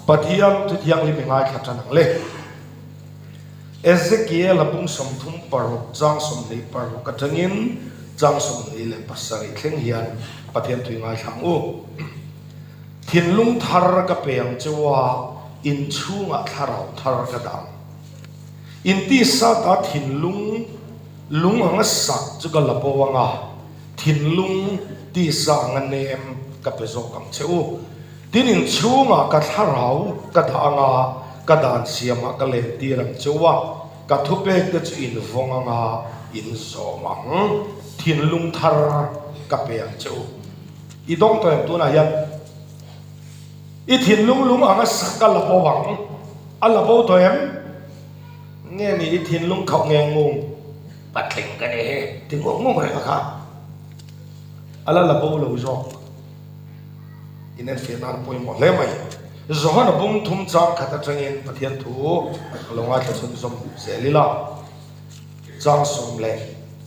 Pathian Thu Thianghlim i ngaithla tan ang le. Ezekiel-a bung 36 chang 26 atangin chang 27 thleng hian Pathian Thu i ngaithla ang u. Thinlung thar ka pe ang cheu a, inchhungah thlarau thar ka dah ang. Intisata thinlung lung anga sak chu ka la bo ang a, thinlung tisa anga nem ka pe zawk ang che u. Tin inchhungah ka thlarau ka dah ang a, ka dan siamah ka lentir ang cheu a, ka thupek te chu in vawng ang a, in zawm ang. Thinlung thar ka pe ang che u. I dawng tawh em tunah hian i thinlung lung anga sak a la bo ang, a la bo tawh em? Nge ni i thinlung khauh nge ngung? Patling ka ni hi ti ngung ngung reng a kha a la la bo lo zawk. In enfiah nan pawimawh hle mai. Johana bung thum chang khat atangin Pathian thu ka lo ngaithla chhunzawm zel ila. Chang 11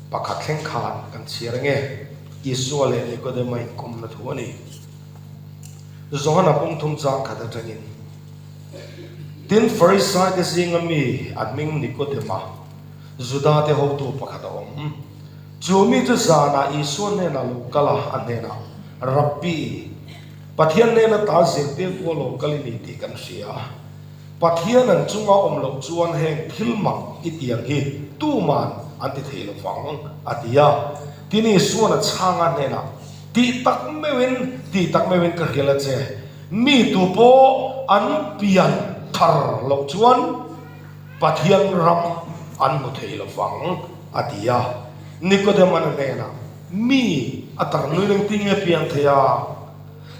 thleng khan kan chhiar ange. Isua leh Nikodema inkawmna thu a ni. Johana bung thum chang khat atangin, Tin, Farisai te zinga mi a hming Nikodema, Juda te hotu pakhat a awm. Chu mi chu zanah Isua hnenah lo kal a, a hnenah, Rabbi, Pathian hnena ta zirtir pawh lo kal i ni tih kan hria. Pathian an chunga awm loh chuan heng thil mak i tiang hi tuman an ti thei lo vang, a ti a. Tin, Isuan a chhang a hnenah, Tih tak meuhin, tih tak meuhin ka hrial a che, mi tu pawh an pian thar loh chuan Pathian ram an hmu thei lo vang, a ti a. Nikodem-an a hnenah, Mi a tar nui reng ti nge piang thei a?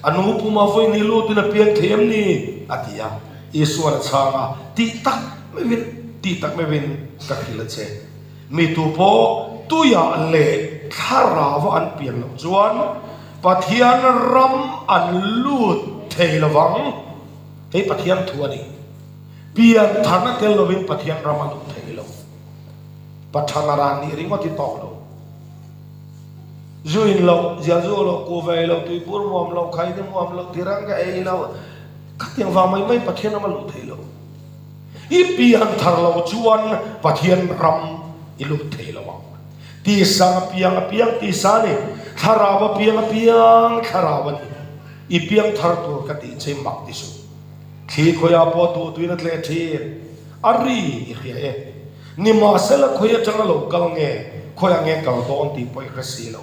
A nu puma vawi ni lutin a piang thei em ni? a ti a. Isuan a chhang a, Tih tak meuhin, tih tak meuhin ka hrilh a che. Mi tu pawh tuiah leh thlarauva an pian loh chuan Pathian ram an lut thei lo vang. Hei Pathian thu a ni. Pian tharna tel lovin Pathian ram a lut thei lo. Pathana ran nih ringawt hi tawk lo. Zu in lo, zial zu lo, ku ve lo, tuibur muam lo, khaini muam lo, tirang ka ei lo, khatiang vang mai mai Pathian ram a luh thei lo. I pian thar lo chuan Pathian ram i lut thei lo ang. Tisang a piang a piang tisa a ni, thlarau a piang a piang thlarau a ni. I piang thar tur ka tih che mak ti suh. Thli khawiah pawh duh tuin a tleh thin, a ri i hria e. Nimahsela khawi atanga lo kal nge, khawiah nge kal dawn tih pawh i hre si lo.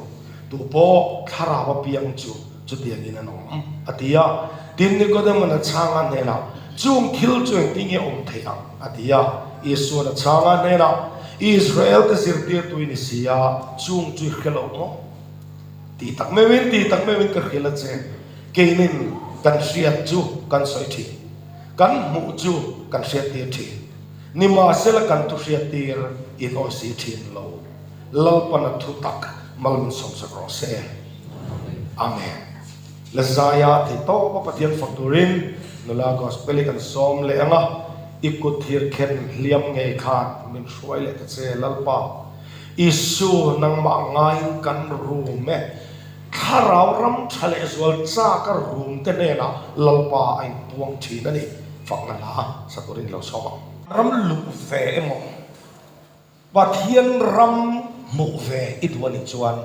Tu pawh thlarau apiang chu chutiangin an awm, a ti a. Tin, Nikodema'n a chhang a hnenah, Chung thil chu engtin nge awm theih ang? a ti a. Isua'n a chhang a hnenah, Israel-te zirtirtu i ni si a, chung chu i hre lo maw? Tih tak meuhin, tih tak meuhin ka hrilh a che, keinin kan hriat chu kan sawi thin, kan hmuh chu kan hriattir thin. Nimahsela kan thu hriattir in awi si thin lo. Lalpana thu tak mal min sawmsak rawh se. Amen. La zaia thei tawp a Pathian fak turin nula gospel hi kan sawm leh ang a, i kut thir khen hliam ngei khan min hruai leh ta che Lalpa. Isu nangmah ngaiin kan rum e. Thlarau ram tha leh zual chak a rum te hnenah Lalpa a inpuang thin a ni. Fakna hla sa turin lo sawm ang. Ram luh ve emaw, Pathian ram hmuh ve i duh a nih chuan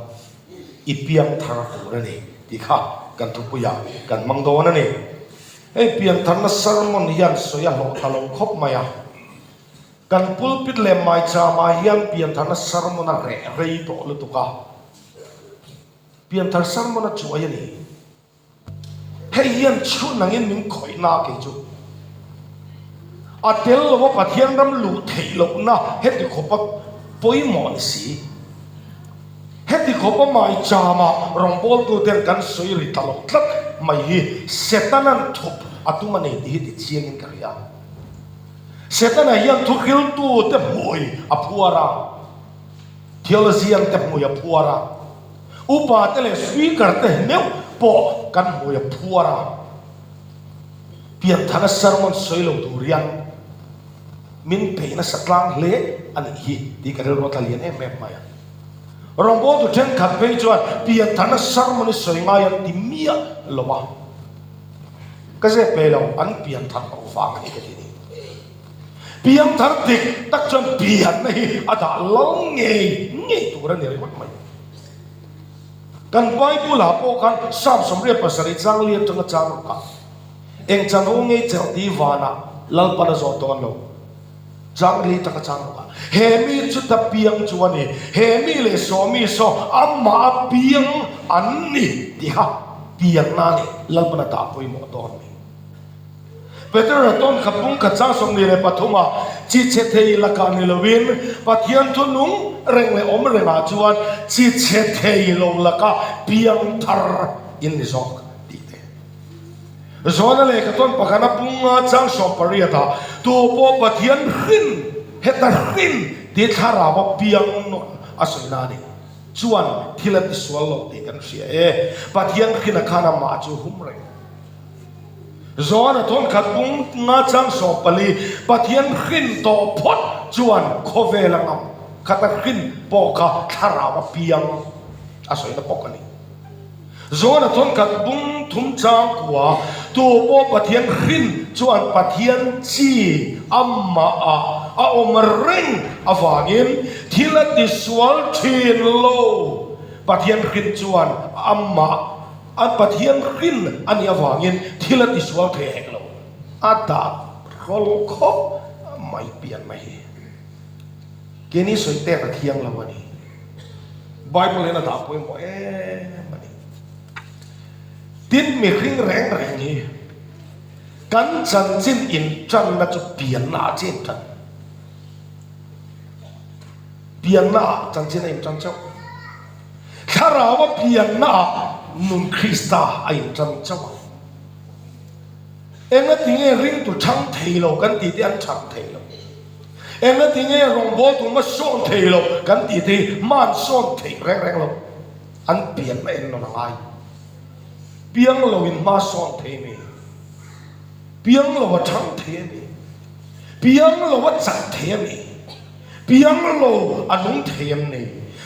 i piang thar tur a ni tih kha kan thupuiah kan hmang dawn a ni. Hei piantharna sermon hian sawi a hlawh ta lo khawp mai a. Kan pulpit leh maichama hian piantharna sermon a reh rei tawh lutuk a. Pianthar sermon a chuai a ni. Hei hian chhun angin min khawih na kei chu. A tel lo a Pathian ram luh theih lohna heti khawpa pawimawh ni si. Heti khawpa maichama rawngbawltu ten kan sawi ri ta lo tlat mai hi Setana'n thup a tum a nei tih hi ti chiangin ka hria. Setana hian thuhriltute hmui a phuar a. Theologian te hmui a phuar a, upa te leh speaker te meuh pawh kan hmui a phuar a, Pianthana sermon sawi lo tur hian min peih nasa tlang hle a nih hi tih ka rilru a tla lian em em mai a. Rawngbawltu thenkhat phei chuan Pianthana sermon hi sawi ngai an ti miah lo a. Ka zep ve lo, an pianthar loh vang a ni ka ti ni. Piangthar dik tak chuan pianna hi a dah lal ngei ngei tur a ni ringawt mai. Kan Bible ah pawh khan Psalm 77 chang li atanga chang ruk ah eng chanvo ngei chelh tih vanah Lalpan a zawh dawn lo. Chang li atanga chang ruk ah he mi chu ta piang chu a ni, he mi leh saw mi saw amah a piang an ni tiha pianna a ni Lalpan a dah pawimawh dawn a ni. Petera tawn kha pung khat chang 23 ah chi chhe thei lakah ni loin Pathian thu nung reng leh awm rengah chuan chi chhe thei lo lakah piang thar in ni zawk tih te. Zawna lehkha tawn pakhana punga chang 18 ah tu pawh Pathian hrin heta hrin tih thlarau a piang nawn a sawina a ni chuan thil a tisual lo tih kan hria e. Pathian hrin a khan amah chu hum reng. Zawna thawnkhat bung nga chang 14, Pathian hrin tawh phawt chuan khawvel a ngam khat a hrin pawh kha thlarau a piang a sawina bawk a ni. Zawna thawnkhat bung thum chang kua, Tu pawh Pathian hrin chuan Pathian chi amah ah a awm reng avangin thil a tisual thin lo. Pathian hrin chuan amah A Pathian hrin a nih avangin thil a tisual thei hek lo. A dah hrawl khawp mai pian mai hi. Keini sawi pek a thiang lo a ni. Bible hian a dah pawimawh em a ni. Tin, mihring reng reng hi kan chanchin intanna chu pianna ah chiah intan. Pianna ah chanchin a intan chauh. Thlarau a pianna ah nun Krista a inṭan chauh a. Engatinge ringtu ṭhang thei lo kan tih te an ṭhang thei lo. Engatinge rawngbawltu hma sawn thei lo kan tih te hi hma an sawn thei reng reng lo. An pianna en nawn a ngai. Piang lo in hma sawn thei mi? Piang lo a ṭhang thei a mi? Piang lo a chak thei a mi? Piang lo a nung thei em ni?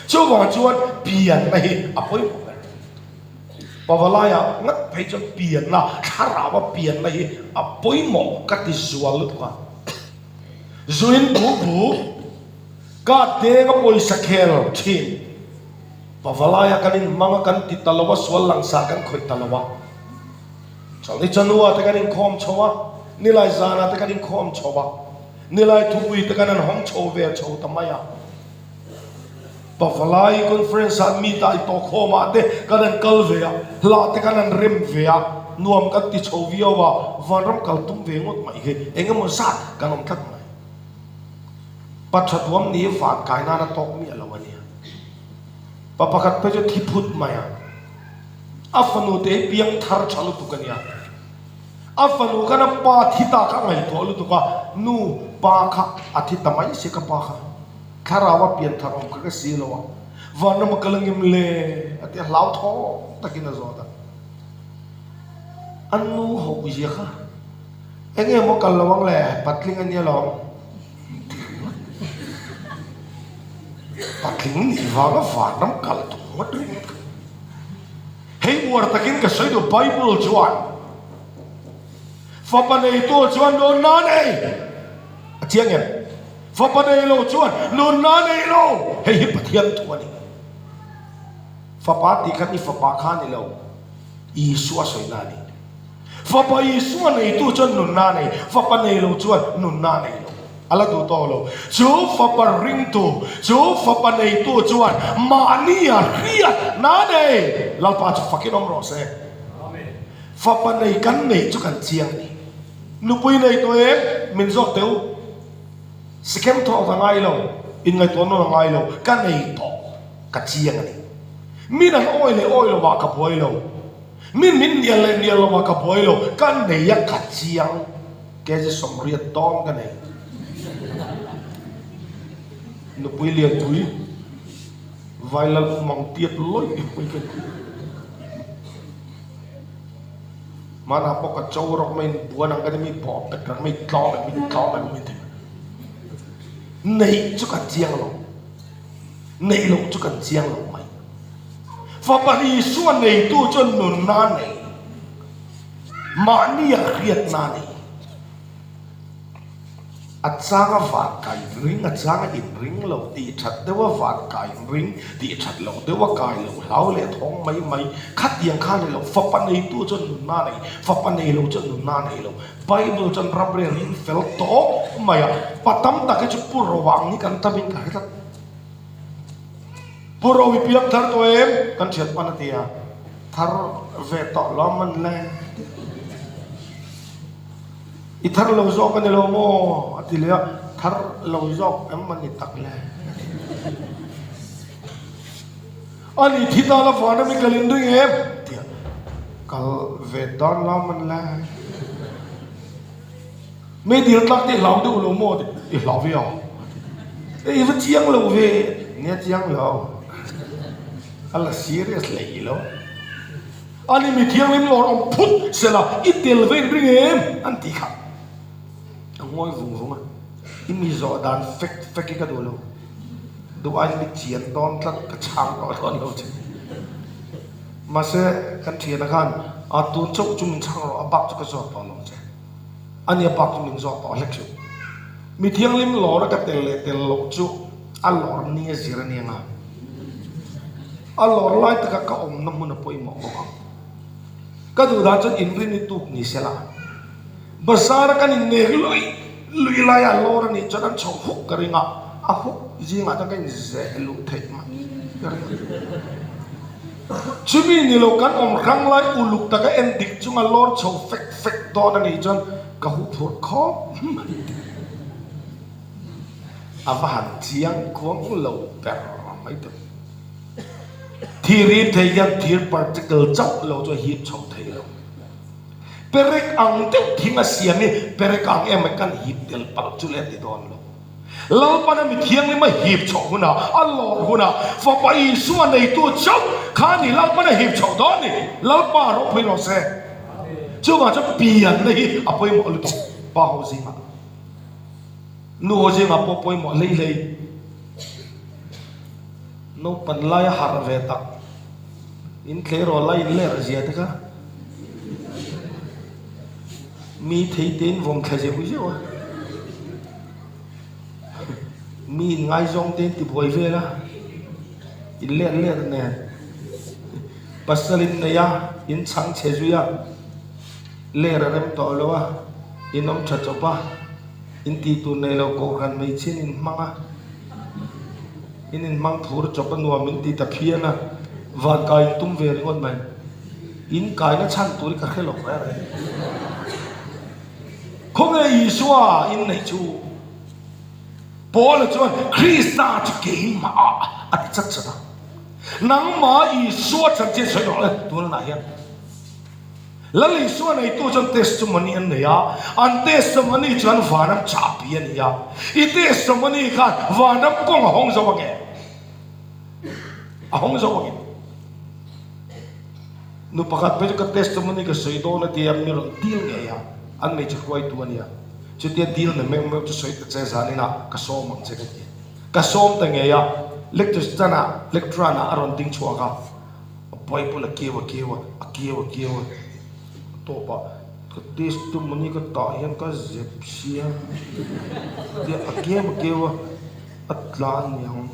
Chuvang chuan pianna hi a pawimawh ber. Pavalaiah ngat phei chuan pianna, thlarau a pianna hi a pawimawh ka ti zual lutuk a. Zuin bu bu ka deng a pawisa khel thin. Pavalaia kan inhmang a kan ti ta lo a, sual langsar kan khawih ta lo a. Chawlhni chanua te kan inkhawm chho a, nilai zanah te kan inkhawm chho a. Nilai thupui te kan han hawng chho ve chho ta mai a. Pavalai conference ah mi dai tawh khawm ah te kan han kal ve a, hla te kan han rem ve a, nuam kan ti chho viau a, vanram kal tum ve ngawt mai hi eng emaw zat kan awm tlat mai. Pa tha tuam ni van kai nan a tawk miah lo a nia. Pa pakhat phei chu thi phut mai a, a fanu te hi piang thar tha lutuk a nia. A fanu khan a pa thi ta kha a ngaihtuah lutuk a, Nu, pa kha a thi ta mai si ka pa kha thlarau a pian thar awm kha ka si lo a, vanram a kal angem le? a ti a, hlauthawng takin a zawt a. A nu hoh zia kha eng nge maw kal lo ang le, patling a nia lawm. Patling nih vanga vanram kal tum ngawt ringawt kha. Hei uar takin ka sawi duh Bible chuan fapa neitu chuan nunna a nei a chiang em? Fapa nei lo chuan nunna a nei lo hei hi Pathian thu a ni. Fapa tih khan i fapa kha a ni lo Isua sawina a ni. Fapa Isua neitu chuan nunna a nei, fapa nei lo chuan nunna a nei lo. A la duh tawh lo. Chu fapa ringtu, chu fapa neitu chuan mahnia hriatna a nei. Lalpa chu fakin awm rawh se. Fapa nei kan nei chu kan chiang a ni. Nupui nei tawh em? Min zawk teh u. Sikem thawk a ngai lo, inngaihtuah nawn a ngai lo, ka nei tawh, ka chiang a ni. Min an awi leh awi lovah ka buai lo. Min min nial leh nial lovah ka buai lo, ka nei a ka chiang. Kg 80 dawn ka nei. Nupui lianpui Vailal umang tiat lawih mai ka ni. Hmanah pawh ka cho rawk mai in buan ang ka ti mi bawh pet rak mai tlawm em mi tlawm em mi ti. Neih chu kan chiang lo. Neih loh chu kan chiang lo mai. Fapa Isua neitu chuan nunna a nei. Mahnia hriatna a nei. A changa van kai inring, a changa inring lo, tih that deuha van kai inring, tih that loh deuha kai lo, hlau leh thawng mai mai, khatiang kha ni lo, fapa neitu chuan nunna a nei, fapa nei lo chuan nunna a nei lo. Bible chuan ram rel in fel tawp mai a, pa tam tak hi chu pu ro ang hi kan tam in ka hre tlat. Pu ro i piang thar tawh em? Kan thian pan a ti a, thar ve tawh lo man le. I thar lo zawk a ni lo maw? A ti leh a, thar lo zawk em a ni tak le? A ni thi ta la van ami kal in ring em? A ti a, kal ve dawn lo man le. Mi dil tlak te i hlau deuh lo maw? A ti, i hlau ve a? A ti, i va chiang lo ve, nia chiang lo, a la serious hlei lo. Ani mi thianghlim lawr awm phut sela i tel ve in ring em? An ti kha. A ngawi vung vung a, i mi zawh dan fek fek hi ka duh lo. Duh aiin mi chian dawn tlat ka chhang tawh dawn lo che. Mahse kan thiana khan a tun chauh chu min chhang rawh a bak chu ka zawt tawh lo che. Ani a bak chu min zawt tawh hlek suh. Mi thianghlim lawr a ka tel leh tel loh chu a lawr ni a zir a nia. A lawr lai takah ka awmna hmun a pawimawh bawk ang. Ka duh dan chuan inrin i tuk ni se la. Bazar a kan innek luih luih laia a lawr a nih chuan an chho huk ka ring a, a huk zingah chuan ka inzeh luh theih mai ka ring a. Chumi ni lo kan awm hrang lai uluk taka en dik chunga lawr chho fek fek dawn a nih chuan ka huphurh khawp mai. A va han chiang kuang lo ber mai tawh. Thir hip thei hian thir particle chauh lo chu a hip chho thei lo. Perek ang deuh thing a siam hi perek ang em mai kan hip tel palh chu le a ti dawn lo. Lalpana mi thianghlim a hip chhoh hunah, a lawr hunah Fapa Isua neitu chauh kha ni Lalpana hip chhoh dawn ni. Lalpa ropui rawh se. Chuvang chuan pianna hi a pawimawh lutuk pa ho zingah. Nu ho zingah pawh pawimawh hlei hlei. Naupan lai a harh ve tak. In tleirawl lai in ler zia te kha. Mi thei te in vawm thla zeuh zeuh a. Mi in ngaizawng te in ti buai vel a. In let let nen. Pasal in nei a, in chhang chhe zui a. Ler a rem tawh lo a, in awm tha chawp a, in tih tur nei lo kohhran hmeichhe in inhmang a, in inhmang phur chawp a nuam in ti ta phian a, van kai in tum ve ringawt mai. In kaina chhan tur hi ka hre lo reng reng. Khawnge Isua in neih chu? Paula chuan Krista chu keimah ah a ti chat chat a. Nangmah Isua chanchin sawi rawh le tunah hian. Lal Isua neitu chuan testimony an nei a, an testimony chuan vanram chahpi a ni a. I testimony khan vanram kawng a hawng zo ange? A hawng zo ange? Nu pakhat phei chu ka testimony ka sawi dawn a tia mi rawn dil ngei a, an hmeichhe hruaitu a nia. Chutia dil na meuh meuh chu sawi ta che zaninah ka sawm ang che ka ti. Ka sawm ta ngei a, lecture stand-ah, lectern-ah a rawn ding chhuak a. A Bible a keu a keu a, a keu a keu a, a tawp ah ka testimony ka tah hian ka zep sia tia a keu a keu a, a tla a niang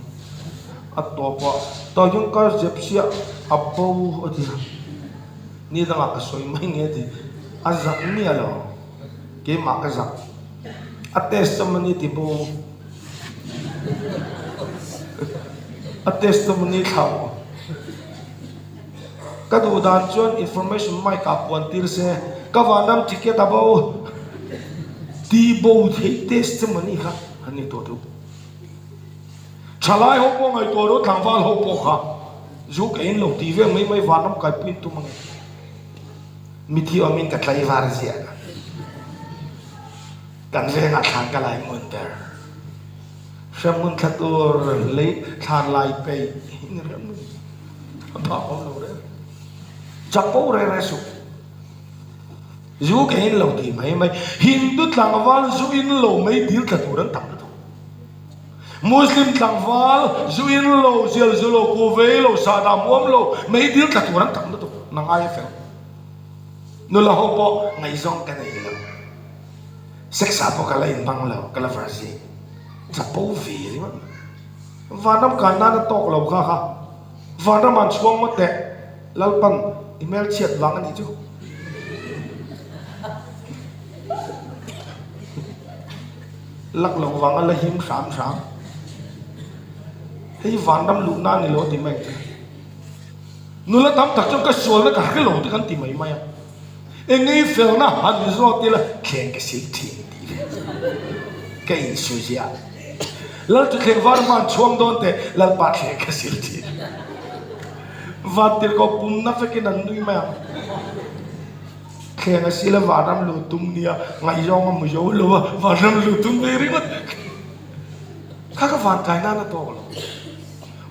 a tawp ah tah hian ka zep sia a bo a ti a, ni dangah ka sawi mai nge ti a zak miah lo keimah ka zak a testimony ti bo. A testimony thlauh. Ka duh dan chuan information mic ah puan tir se, ka vanram ticket a bo tih bo theih testimony kha an ni tawh deuh. Thalai ho pawh ngaihtuah rawh tlangval ho pawh kha zu ka in lo tih vel mai mai vanram kaipui in tum ange. Mithi awmin ka tlaivar ziah. Kan vengah thlan ka lai ngun ber. Hremhmun thla tur lei thlan lai peih ni rem a phak awm lo reng. Chapo reng reng suh. Zu ke in lo ti mai mai. Hindu tlangval zu in lo mai dil thla tur an tam lutuk. Muslim tlangval zu in lo, zial zu lo, ku vei lo, sahdah muam lo mai dil thla tur an tam lutuk. Nang aia fel. Nula ho pawh ngaihzawng ka nei lo. Sex ah pawh ka la inhmang lo, ka la virgin. Chapo ve ringawt mai. Vanram kai nan a tawk lo kha kha. Vanram an chhuang ngawt teh. Lalpan i hmelchhiat vang a nih chu. Lak loh vang a la him hram hram. Hei vanram luhna a ni lo a ti mai ang che. Nula tam tak chuan ka sualna ka hre lo te kan ti mai mai a. Engei felna han ni zawk ila thleng ka sil thin tih ve ka insawi ziah. Lal chu thleng var hman chhuang dawn teh Lalpa thleng ka sil thin. Van tirhkoh pumna vekin an nui mai ang. Thleng a sil a vanram luh tum nia ngaihzawng a mu zo lo a vanram luh tum ve ringawt. Kha ka van kai nan a tawk lo.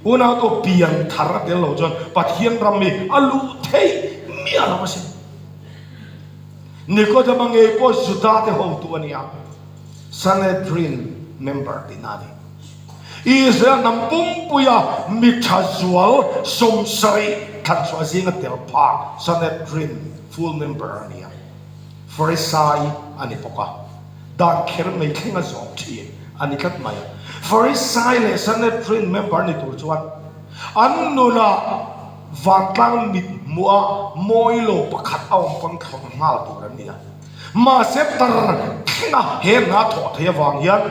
Unau tawh pian thar a tel lo chuan Pathian ram hi a luh theih miah lo asin. Nikodema ngei pawh Juda te hotu a ni a, Sanhedrin member tihna a ni. Israel hnam pumpuia mi tha zual 70 thlanchhuah zinga tel phak Sanhedrin full member a ni a, Farisai a ni bawk a. Dan kher mai thleng a zawm thin a ni tlat mai. Farisai leh Sanhedrin member ni tur chuan an nunah vantlang mit hmuha mawi lo pakhat a awm pawn thlawm nghal tur an ni a. Mahse tar thlenga he hna thawh theih avang hian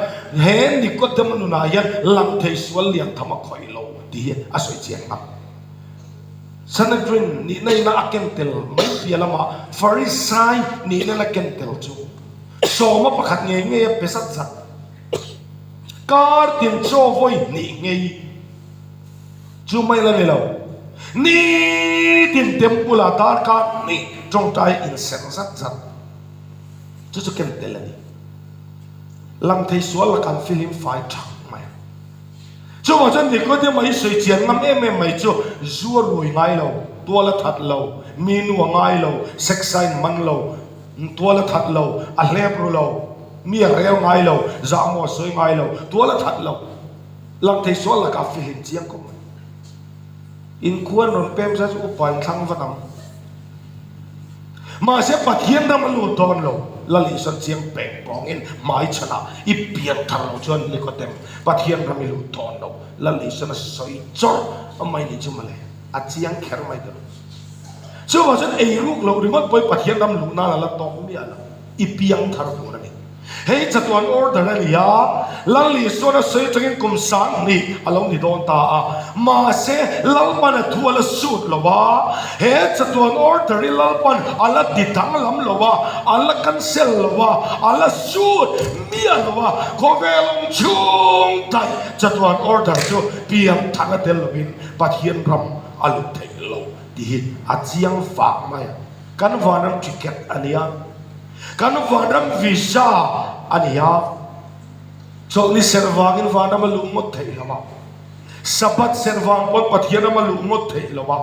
he Nikodema nunah hian lang thei sual lian tham a khawih lo tih hi a sawi chiang ngam. Sanhedrin nihna ina a ken tel mai piah lamah Farisai nihna ina ken tel chu Sawma pakhat ngei ngei a pe zat zat. Kar tin chaw vawi hnih ngei chu mai la ni lo. Nitin temple ah darkar hnih tawngtai a inserh zat zat. Chu chu ken tel a ni. Lang thei sual lakah an filim fai thak mai a. Chuvang chuan Nikodema hi sawi chian ngam em em mai chu zu a rui ngai lo, tual a that lo, mi nu a ngai lo, sex a inman lo, tual a that lo, a hlep ru lo, mi a rel ngai lo, zahmaw a sawi ngai lo, tual a that lo. Lang thei sual lakah fihlim chiang khawp mai. Inkhua an rawn pem zat chu upa in thlang vat ang. Mahse Pathian ram a lut dawn lo, Lal Isuan chiang peng pawngin hmai chhanah i pian thar lo chuan Nikodem, Pathian ram i lut dawn lo, Lal Isuan a sawi chawrh a mai nih chu mawle, a chiang kher mai dawn. Chuvang chuan ei ruk loh ringawt pawhin Pathian ram luh nan a la tawk miah lo, i piang thar tur a ni. Hei chatuan order a ni a, Lal Isuan a sawi atangin kum 2000 a lo ni dawn ta a, mahse Lalpan a thu a la sut lo a, he chatuan order hi Lalpan a la ti danglam lo a, a la cancel lo a, a la sut miah lo a, khawvel awm chhung daih chatuan order chu piang thar a tel lovin Pathian ram a lut theih lo tih hi a chiang vang mai a, kan vanram ticket a nia. Kan vanram visa a ni a, chawlhni serh vangin vanram a luh ngawt theih lo a, Sabbath serh vang pawn Pathian ram a luh ngawt theih lo a,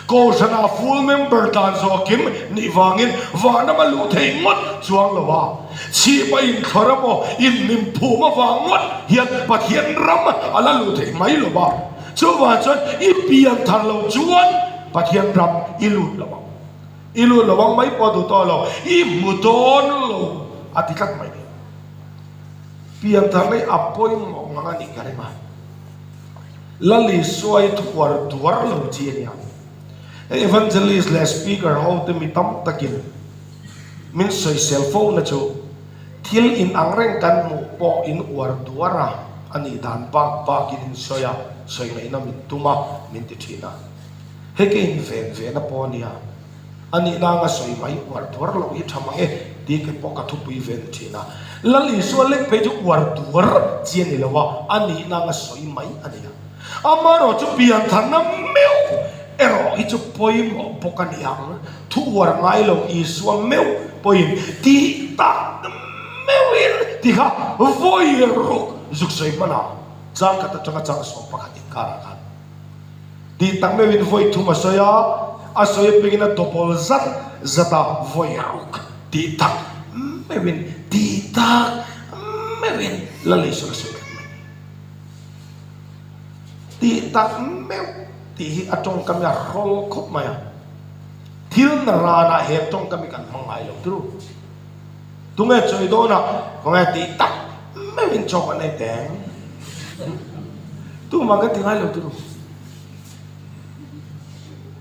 Kohhranah full member dan zawhkim nih vangin vanram a luh theih ngawt chuang lo a, chhip a inthlawr emaw inhnim phum avang ngawt hian Pathian ram a la luh theih mai lo a, chuvang chuan i pian thar lo chuan Pathian ram i lut lo ang. I lut lo ang mai pawh duh tawh lo, i hmu dawn lo a ti tlat mai. Pianthar hi a pawimawh ngang a nih ka ring a, Lal Isua hi thuar duar lo chi a nia. Hei evangelist leh speaker ho te mi tam takin min sawisel fo na chu thil in ang reng kan hmuh pawh in uar duar a, a nih dan bak bakin in sawi a, sawi ngaihna min tum a, min ti thin a. Hei ka inven ve na pawh a nia, a nihna anga sawi mai uar duar loh hi tha mang e tih ke pawh ka thupui ve ni thin a. Lal Isua lek phei chu uar duar chi a ni lo a, a nihna anga sawi mai a ni a. Amaherawh chu piantharna meuh erawh hi chu pawimawh bawk a ni ang, thu uar ngai lo Isua meuh pawhin tih tak meuhin ti kha vawi ruk zuk sawi hman a, chang khat atanga chang 11 inkarah khan. Tih tak meuhin vawi thum a sawi a, a sawi apiangin a double zat zat a, vawi ruk tih tak meuhin, tih tak meuhin la lei sawn a sawi tlat mai. Tih tak meuh tih hi a tawngkam hi a hrawl khawp mai a. Thil na ranah he tawngkam hi kan hmang ngai lo turu. Tunge chawi dawn a, khawnge tih tak meuhin chaw kan ei teng. Tumah kan ti ngai lo turu.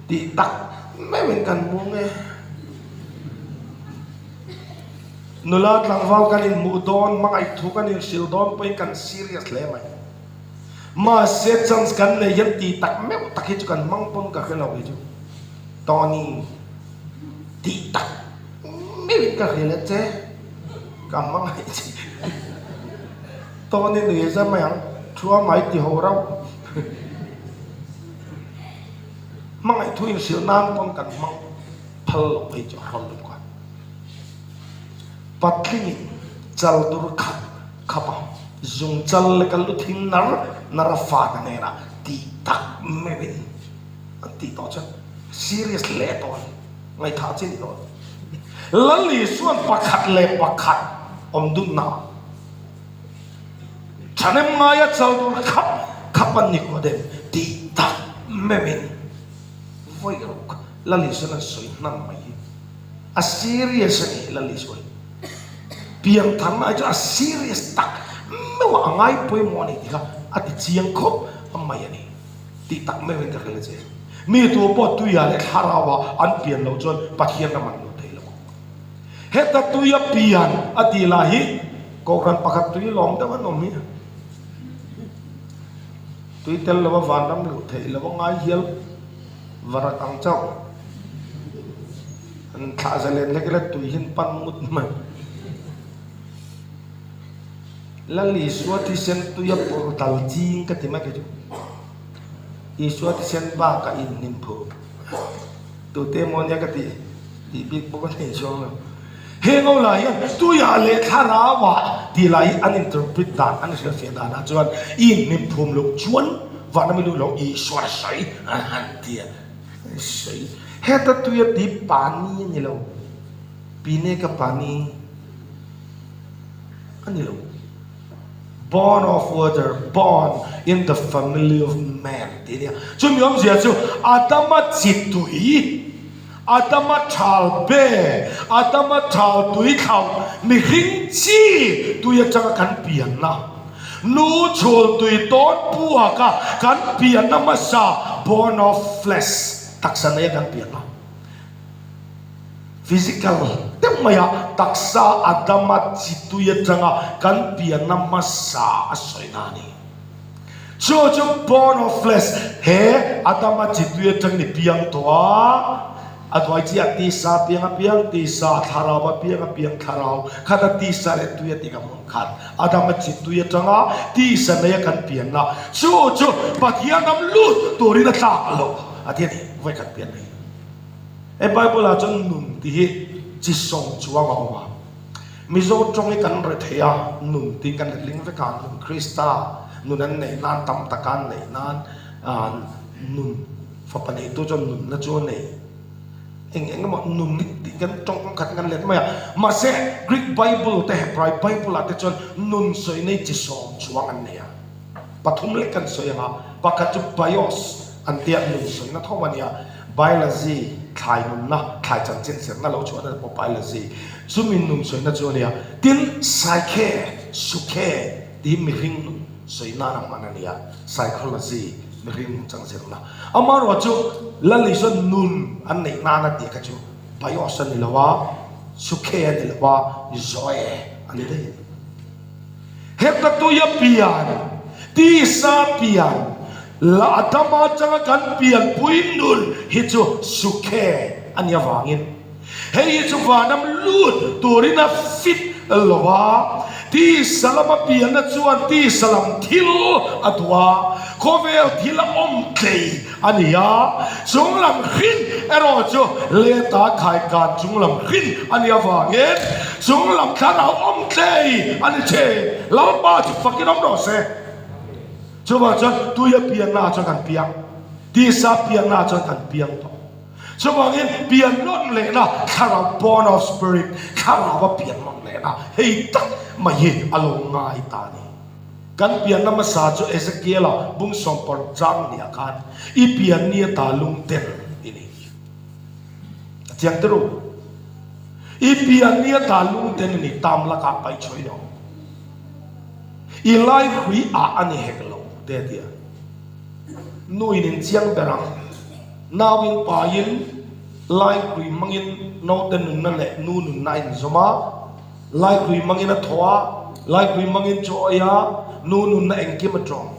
Tih tak meuhin kan mung e. Nula tlangval kan inhmuh dawn, hmangaih thu kan inhrilh dawn pawhin kan serious hle mai. Mahse chance kan nei hian tih tak meuh tak hi chu kan hmang pawn ka hre lo hi chu. Tony, tih tak meuhin ka hrilh a che, ka hmangaih che. Tony nui a zam mai ang, thua mai ti ho rauh. Hmangaih thu inhrilh nan pawn kan hmang phal lo phei chu a hrawn lutuk a. Patlingin chal dur khat khap a, zung chal leka lu thing nar nar a fate hnenah tih tak meuhin an tih tawh chuan serious hle tawh a ni, ngaihthah chi a ni tawh a ni. Lal Isuan pakhat leh pakhat awm dunna ah thahnem ngaia chal dur khap khap an ni kuah dem tih tak meuhin vawi ruk Lal Isuan an sawi hnan mai hi. A serious a ni Lal Isua hi. Piangtharna ai chuan a serious tak meuh a, a ngai pawimawh a ni tih kha a ti chiang khawp mai a ni tih tak meuhin ka hrilh a che. Mi tu pawh tuiah leh thlarauah an pian loh chuan Pathian ram an lut thei lo ang. Heta tuia pian a tih lah hi Kohhran pakhat tui lawm deuh an awm hi. Tui tel lova vanram luh theih lo a ngai hial. Varak ang chauh an thlah zalen hlek ila tui hian pan ngut mai. Lal Isua thisen tuia pawlh dal ching ka ti mai kei chu. Isua thisen bakah inhnim phu. Tute emaw nia ka tih tih bik bawk a nei chuang lo. Heng ho lah hian tuiah leh thlarauah tih lah hi an interpret dan, an hrilhfiah danah chuan i inhnim phum loh chuan vanram i luh loh Isua sawi an han ti a, sawi. Heta tuia ti pani a ni lo, pine ka pani a ni lo. Born of water, born in the family of man tih a nia. Chumi awmzia chu Adama chi tui, Adama thal be, Adama thal tui thlauh, mihring chi tui atanga kan pianna, nu chhul tui tawn puaka kan pianna hmasa, born of flesh, taksa neia kan pianna. Physical deuh mai a, taksa Adama chi tui atanga kan pianna hmasa a sawi na a ni. Chu chu born of flesh, he Adama chi tui atangin i piang tawh a, a duai chiah tisa piang a piang tisa, thlarau a piang a piang thlarau, khata tisa leh tui a ti ka hmun khat, Adama chi tui atanga tisa neia kan pianna, chu chu Pathian ram lut turin a tlak loh a ti a ni, vawikhat pian nei. He Bible ah chuan nun tih hi chi sawm chuang a awm a. Mizo tawng hi kan re thei a, nun tih kan letling vek a, nun Krista nun an neih nan tam taka an neih nan nun fapa neitu chuan nunna chu a nei. Eng eng emaw nun hi tih kan tawng kawng khat in kan let mai a. Mahse Greek Bible te Hebrai Bible ah te chuan nun sawi nei chi sawm chuang an nei a. Pathum lek kan sawi ang a, pakhat chu bios an tia nun sawina tho a nia, biology, thlai nunna, thlai chanchin zirna lo chhuahna te pawh biology, chumi nun sawina chu a nia. Tin, psyche, sukhe tih hi mihring nun sawi nan a hman a nia, psychology, mihring nun chang zirna. Amaherawhchu Lal Isua nun an neih nana tih kha chu bios a ni lo a, sukhe a ni lo a, zoe a ni daih a ni. Heta tuia pian, tisa pian, la Adama atanga kan pianpui nun hi chu sukhe a nih avangin hei hi chu vanam lut turin a fit lo a, tisa lama pianna chuan tisa lam thil a duh a, khawvel thil a awm tlei a ni a, chunglam hrin erawh chu leta khaikan chunglam hrin a nih avangin chunglam thlarau awm tlei a ni thin. Lalpa chu fakin awm rawh se. Chuvang chuan tuia pianna chuan kan piang, tisa pianna chuan kan piang tawh. Chuvangin pian nawn lehna thlarau, born of spirit, thlarau a pian nawn lehna hei tak mai hi a lo ngai ta a ni. Kan pianna hmasa chu Ezekiela bung 60 chang nia khan i pian ni ata lungten i ni. Chiang te ru. I pian ni ata lungten a ni tam lakah paih chhuah i lo. I lai hrui ah a ni hek lo te a ti a. Nu in in chiang ber ang. Nau in pa in lai hrui hmangin naute nunna leh nu nunna a inzawm a. Lai hrui hmangin a thaw a, lai hrui hmangin chaw a ei a, nu nunna engkim a tawng.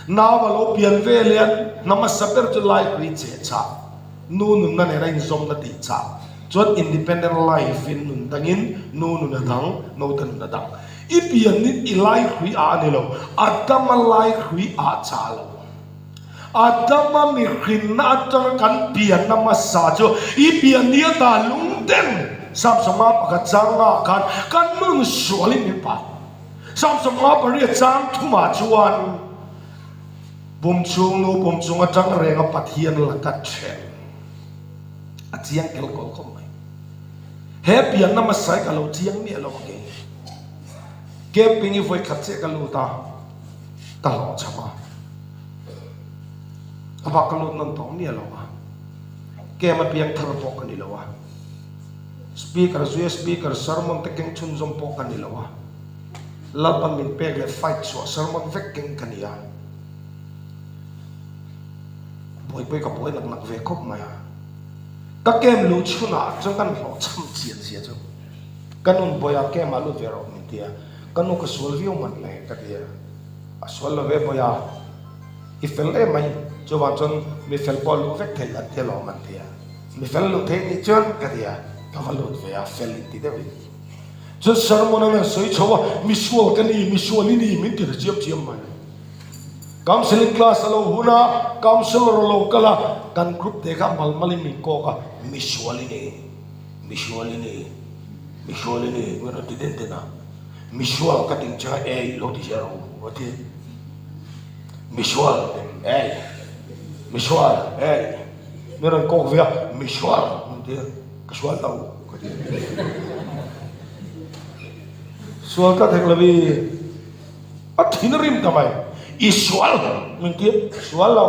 Nau a lo pian ve leh a hna hmasa ber chu lai hrui cheh chah. Nu nunna nen a inzawmna tih chah chuan independent life in nun dangin nu nun a dang, naute nun a dang. I pianin i lai hrui ah a ni lo, Adama lai hrui ah chah lo. Adama mihrinna atanga kan pianna hmasa chu i pian ni ata lungten Samsonga pakhat chang ah khan kan nun sualin min pai. Samsonga pariat chang thumah chuan. Pum chung nu pum chung atang reng a Pathian laka then a chiang tel kawl khawp mai. He pianna hmasa hi ka lo chiang miah lo ang e. Camping hi vawi khat chiah ka lut a, ka hlawhchham a. A bak ka lut nawn tawh miah lo a. Camp a piang thar pawh ka ni lo a. Speaker zuia speaker sermon te keng chhunzawm pawh ka ni lo a. Lalpan min pek leh fight chhuah sermon vek keng ka ni a, buaipui ka buai nak nak ve khawp mai a. Ka camp luh chhunah chuan kan hlawh cham chian zia chu ka nun bawiha camp ah lut ve rawh min ti a, ka nu ka sual viau man le ka ti a, a sual lo ve bawiha i fel em mai chuvang chuan mi fel pawh luh vek theih an ti alawm an ti a, mi fel luh theih nih chuan ka ti a, ka va lut ve a fel inti deuhin. Chuan sermon an han sawi chho a, misual ka ni, misual i ni min ti ta chiam chiam mai. Counselling class a lo hun a, counsellor a lo kal a, kan group te kha mal malin min kawk a, misual i ni, misual i ni, misual i ni min rawn ti den den a. Misual ka ting chang a, ei lo ti zel rawh u a ti. Misual, ei, misual, ei min rawn kawk ve a, misual min ti a. Ka sual lo ka ti. Sual tlat hek lo i a thin a rim ta mai. I sual min ti a, sual lo.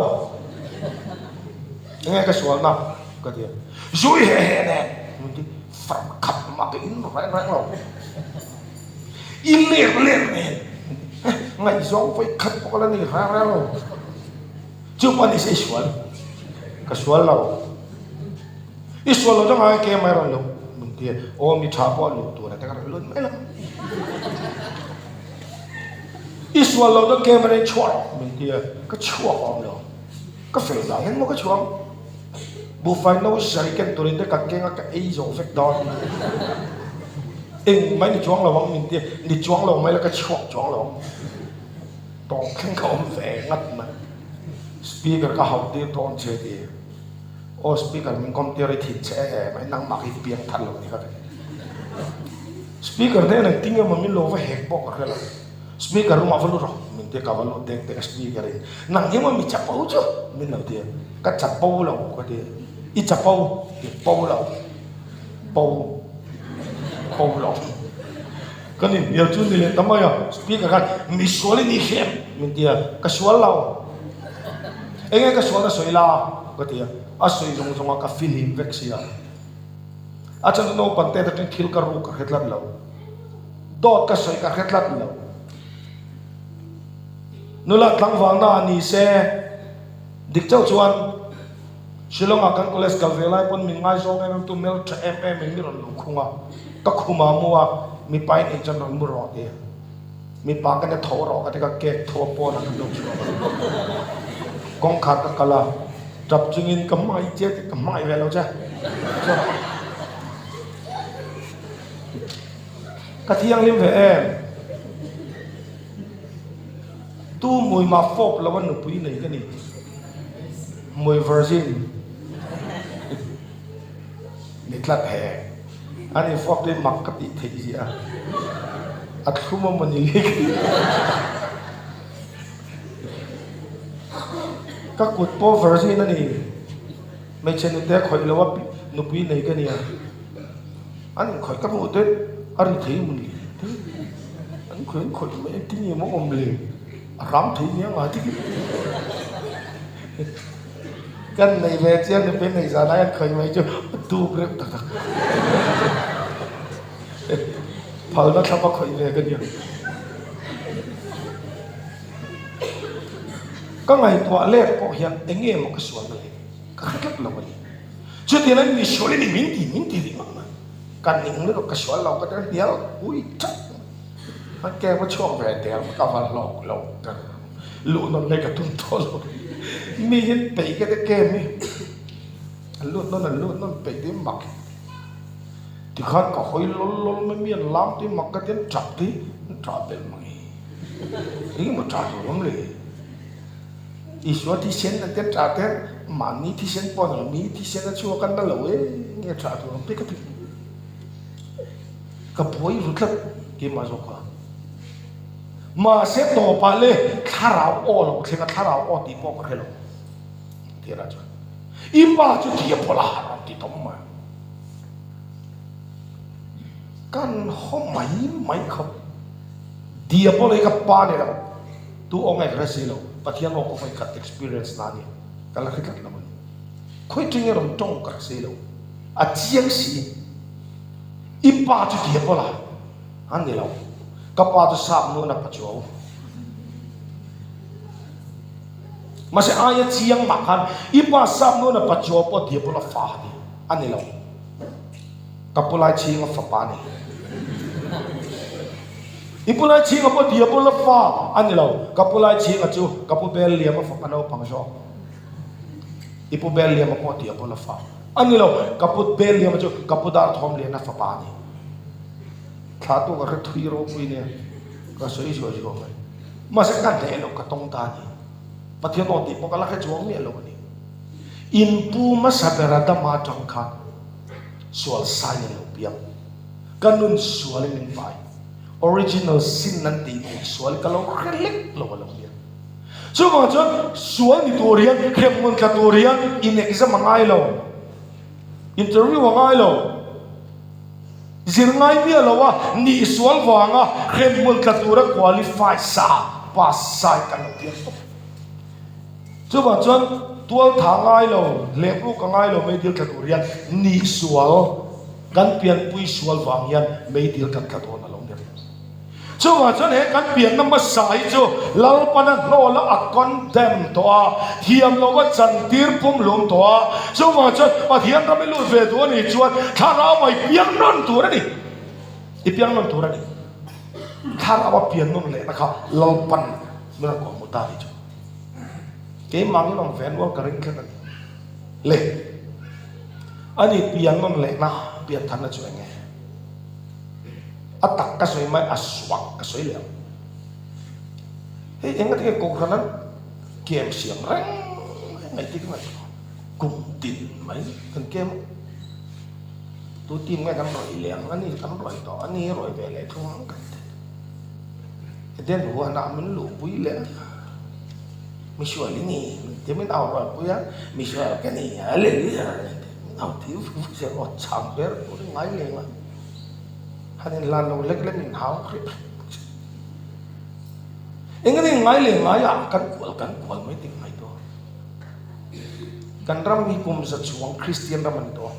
Enge ka sual na ka ti a. Zui he he nen min ti far khat mah ka in reng reng lo. I lek lek nen ngaihzawng vawi khat pawh ka la nei reng reng lo. Chu pawh ni se i sual. Ka sual lo. I sual lo chu ngai ke mai rawn lo min ti a. Aw mi tha pawh luh tur a te ka rawn lut mai lo. I sual lo chu ke mai rawn chhuah rawh min ti a. Ka chhuak awm lo. Ka fel zah hian maw ka chhuak. Buhfai no zai ken turin te ka keng a ka ei zo vek dawn. Eng mai ni chuang lo ang min ti a. Ni chuang lo mai la ka chhuak chuang lo ang. Tawng thleng ka awm ve ngat mai. Speaker ka hauh tir dawn che ti. Aw speaker min kawm tir i thin che e mai nangmah hi piang thar lo ni ka ti. Speaker hnenah engtin nge maw min lo va hek pawh ka hre lo. Speaker room ah va lut rawh min ti a ka va lut dek dek a speaker in nang hi maw mi chapo chu min lo ti a. Ka chapo lo ka ti a. I chapo ti po lo. Po po lo. Kan inhnial chu ni leh ta mai a, speaker khan mi sual i ni hrem min ti a, ka sual lo. Enge ka sual na sawi la ka ti a, a sawi zawng zawng a ka fihlim vek si a. A chhan chu naupang te atangin thil ka ruk ka hre tlat lo, dawt ka sawi ka hre tlat lo. Nula tlangvalna a ni se, dik chauh chuan Shillong ah kan college kal ve lai pawn min ngaizawng em em tu hmel tha em em in mi rawn luh khung a, ka khum ah mu a, mipa in ei chuan rawn mu rawh ti a, mipa ka nia tho rawh ka ti ka cake tho a pawn ah kan lo chhuak a, kawngkhar ka kal a, tap chungin ka hmangaih che tih ka hmangaih ve lo che chuan ka thianghlim ve em. Tu mui mah fawp lo a nupui nei ka ni. Mui virgin ni tlat he. An in fawp te mak ka tih theih ziah a. A thlum a maw ni le ka ti. Ka kut pawh virgin a ni. Hmeichhe nute khawih lo a nupui nei ka nia. An inkhawih ka hmuh te a ri thei maw ni te an khawih an khawih mai engtin nge maw awm le a ram thei nia ngai te khi. Kan nei ve chiang nupui nei zan ah hian khawi mai chu a duk reuh tak tak. Phalna thlap a khawih ve ka nia. Ka ngaihtuah let pawh hian eng nge maw ka sualna le? Ka hre tlat lo a ni. Chutiang in mi sual i ni min ti min ti rih mang a. Ka ning lutuk ka sual lo ka ti hnial ui tlat mai. An ke va chhuak ve der ka va hlawk lo ber. Luh nawn leh ka tum tawh lo. Mi hian peih ka ti kem hi. An lut nawn an lut nawn peih te mak hi. Tikhan ka hawi lawl lawl mai mi an lam te mak ka ti an tap te an tah belh mang hi. Engemaw tah tur awm le. Isua thisen an tia tah te mahni thisen pawh a ni lo mi thisen a chhuak a na lo e nge tah tur awm te ka ti. Ka buai ru tlat keimah zawk kha. Mahse tawpah le thlarau aw lo thleng a thlarau aw tih pawh ka hre lo. Tirah chuan i pa chu diabol a rawn ti tawm mai. Kan haw mai mai khawp. Diabol hi ka pa ni lo. Tu aw nge ka hre si lo. Pathian aw ka vawi khat experience na a ni. Ka la hre tlat lo a ni. Khawi ṭing nge rawn ṭawng ka hre si lo. A chiang si. I pa chu diabol a? A ni lo. Ka pa chu sap nu na pachuau. Mahse aia chiang mah khan i pa sap nu na pachuau pawh diabol a fa a ni. A ni lo. Ka pu lai chhinga fapa a ni. I pu lai chhinga pawh diabol a fa a ni lo. Ka pu lai chhinga chu ka pu bel liam a fapa naupang zawk. I pu bel liam a pawh diabol a fa a ni lo. Ka pu bel liam a chu ka pu dar thawm lian a fapa a ni. Thla tu ka hre thui ropui nia ka sawi zuai zuai mai. Mahse ka hneh loh ka tawng ta a ni. Pathian aw tih pawh ka la hre chuang miah lo a ni. In pu hmasa ber Adama atang khan sual sain a lo piang. Ka nun sualin min vai. Original sin an tih nih sual ka lo hre lek lo a lo nia. Chuvang chuan sual ni tur hian hremhmun tla tur hian in exam a ngai lo, interview a ngai lo, zir ngai miah lo a nih sual vanga hremhmun tla tura qualify sa, pass sa hi kan lo piang tawp. Chuvang chuan tual tha ngai lo, hlep ruk a ngai lo meidil tla tur hian nih sual kan pianpui sual vang hian meidil kan tla dawn a lo ni reng. Chuvang chuan he kan pianna hmasa hi chu Lalpana hnawla a condemn tawh a, thiam lova chantir pumhlum tawh a. Chuvang chuan Pathian ram i lut ve duh a nih chuan thlarau a i piang nawn tur a ni. I piang nawn tur a ni. Thlarau a pian nawn lehna kha Lalpan min rawn kawhhmuh ta a nih chu. Keimah in awm ve nual ka ring tlat a ni. Le, ani pian nawn lehna piantharna chu eng nge? A tak ka sawi mai, a suak ka sawi leh ang. Hei enga tinge Kohhran an kem siam reng mai ngaihtir ka ngaihtuah. Kum tin mai kan kem a, tu team nge kan rawih leh ang, ani kan rawih tawh, ani rawih ve leh thung ang kan ti. Eden huanah min luhpui leh a, misual i ni min ti min au rualpui a, misual ka ni, hallelujah min au tir vu vu zel aw chang ber tur i ngai leng a. Han in hlan lo lek lek in hau hrep hrep bawk si. Eng nge ngai leh ngai ah kan kual kan kual mai tik ngai tawh. Kan ram hi kum za chuang Kristian ram a ni tawh a.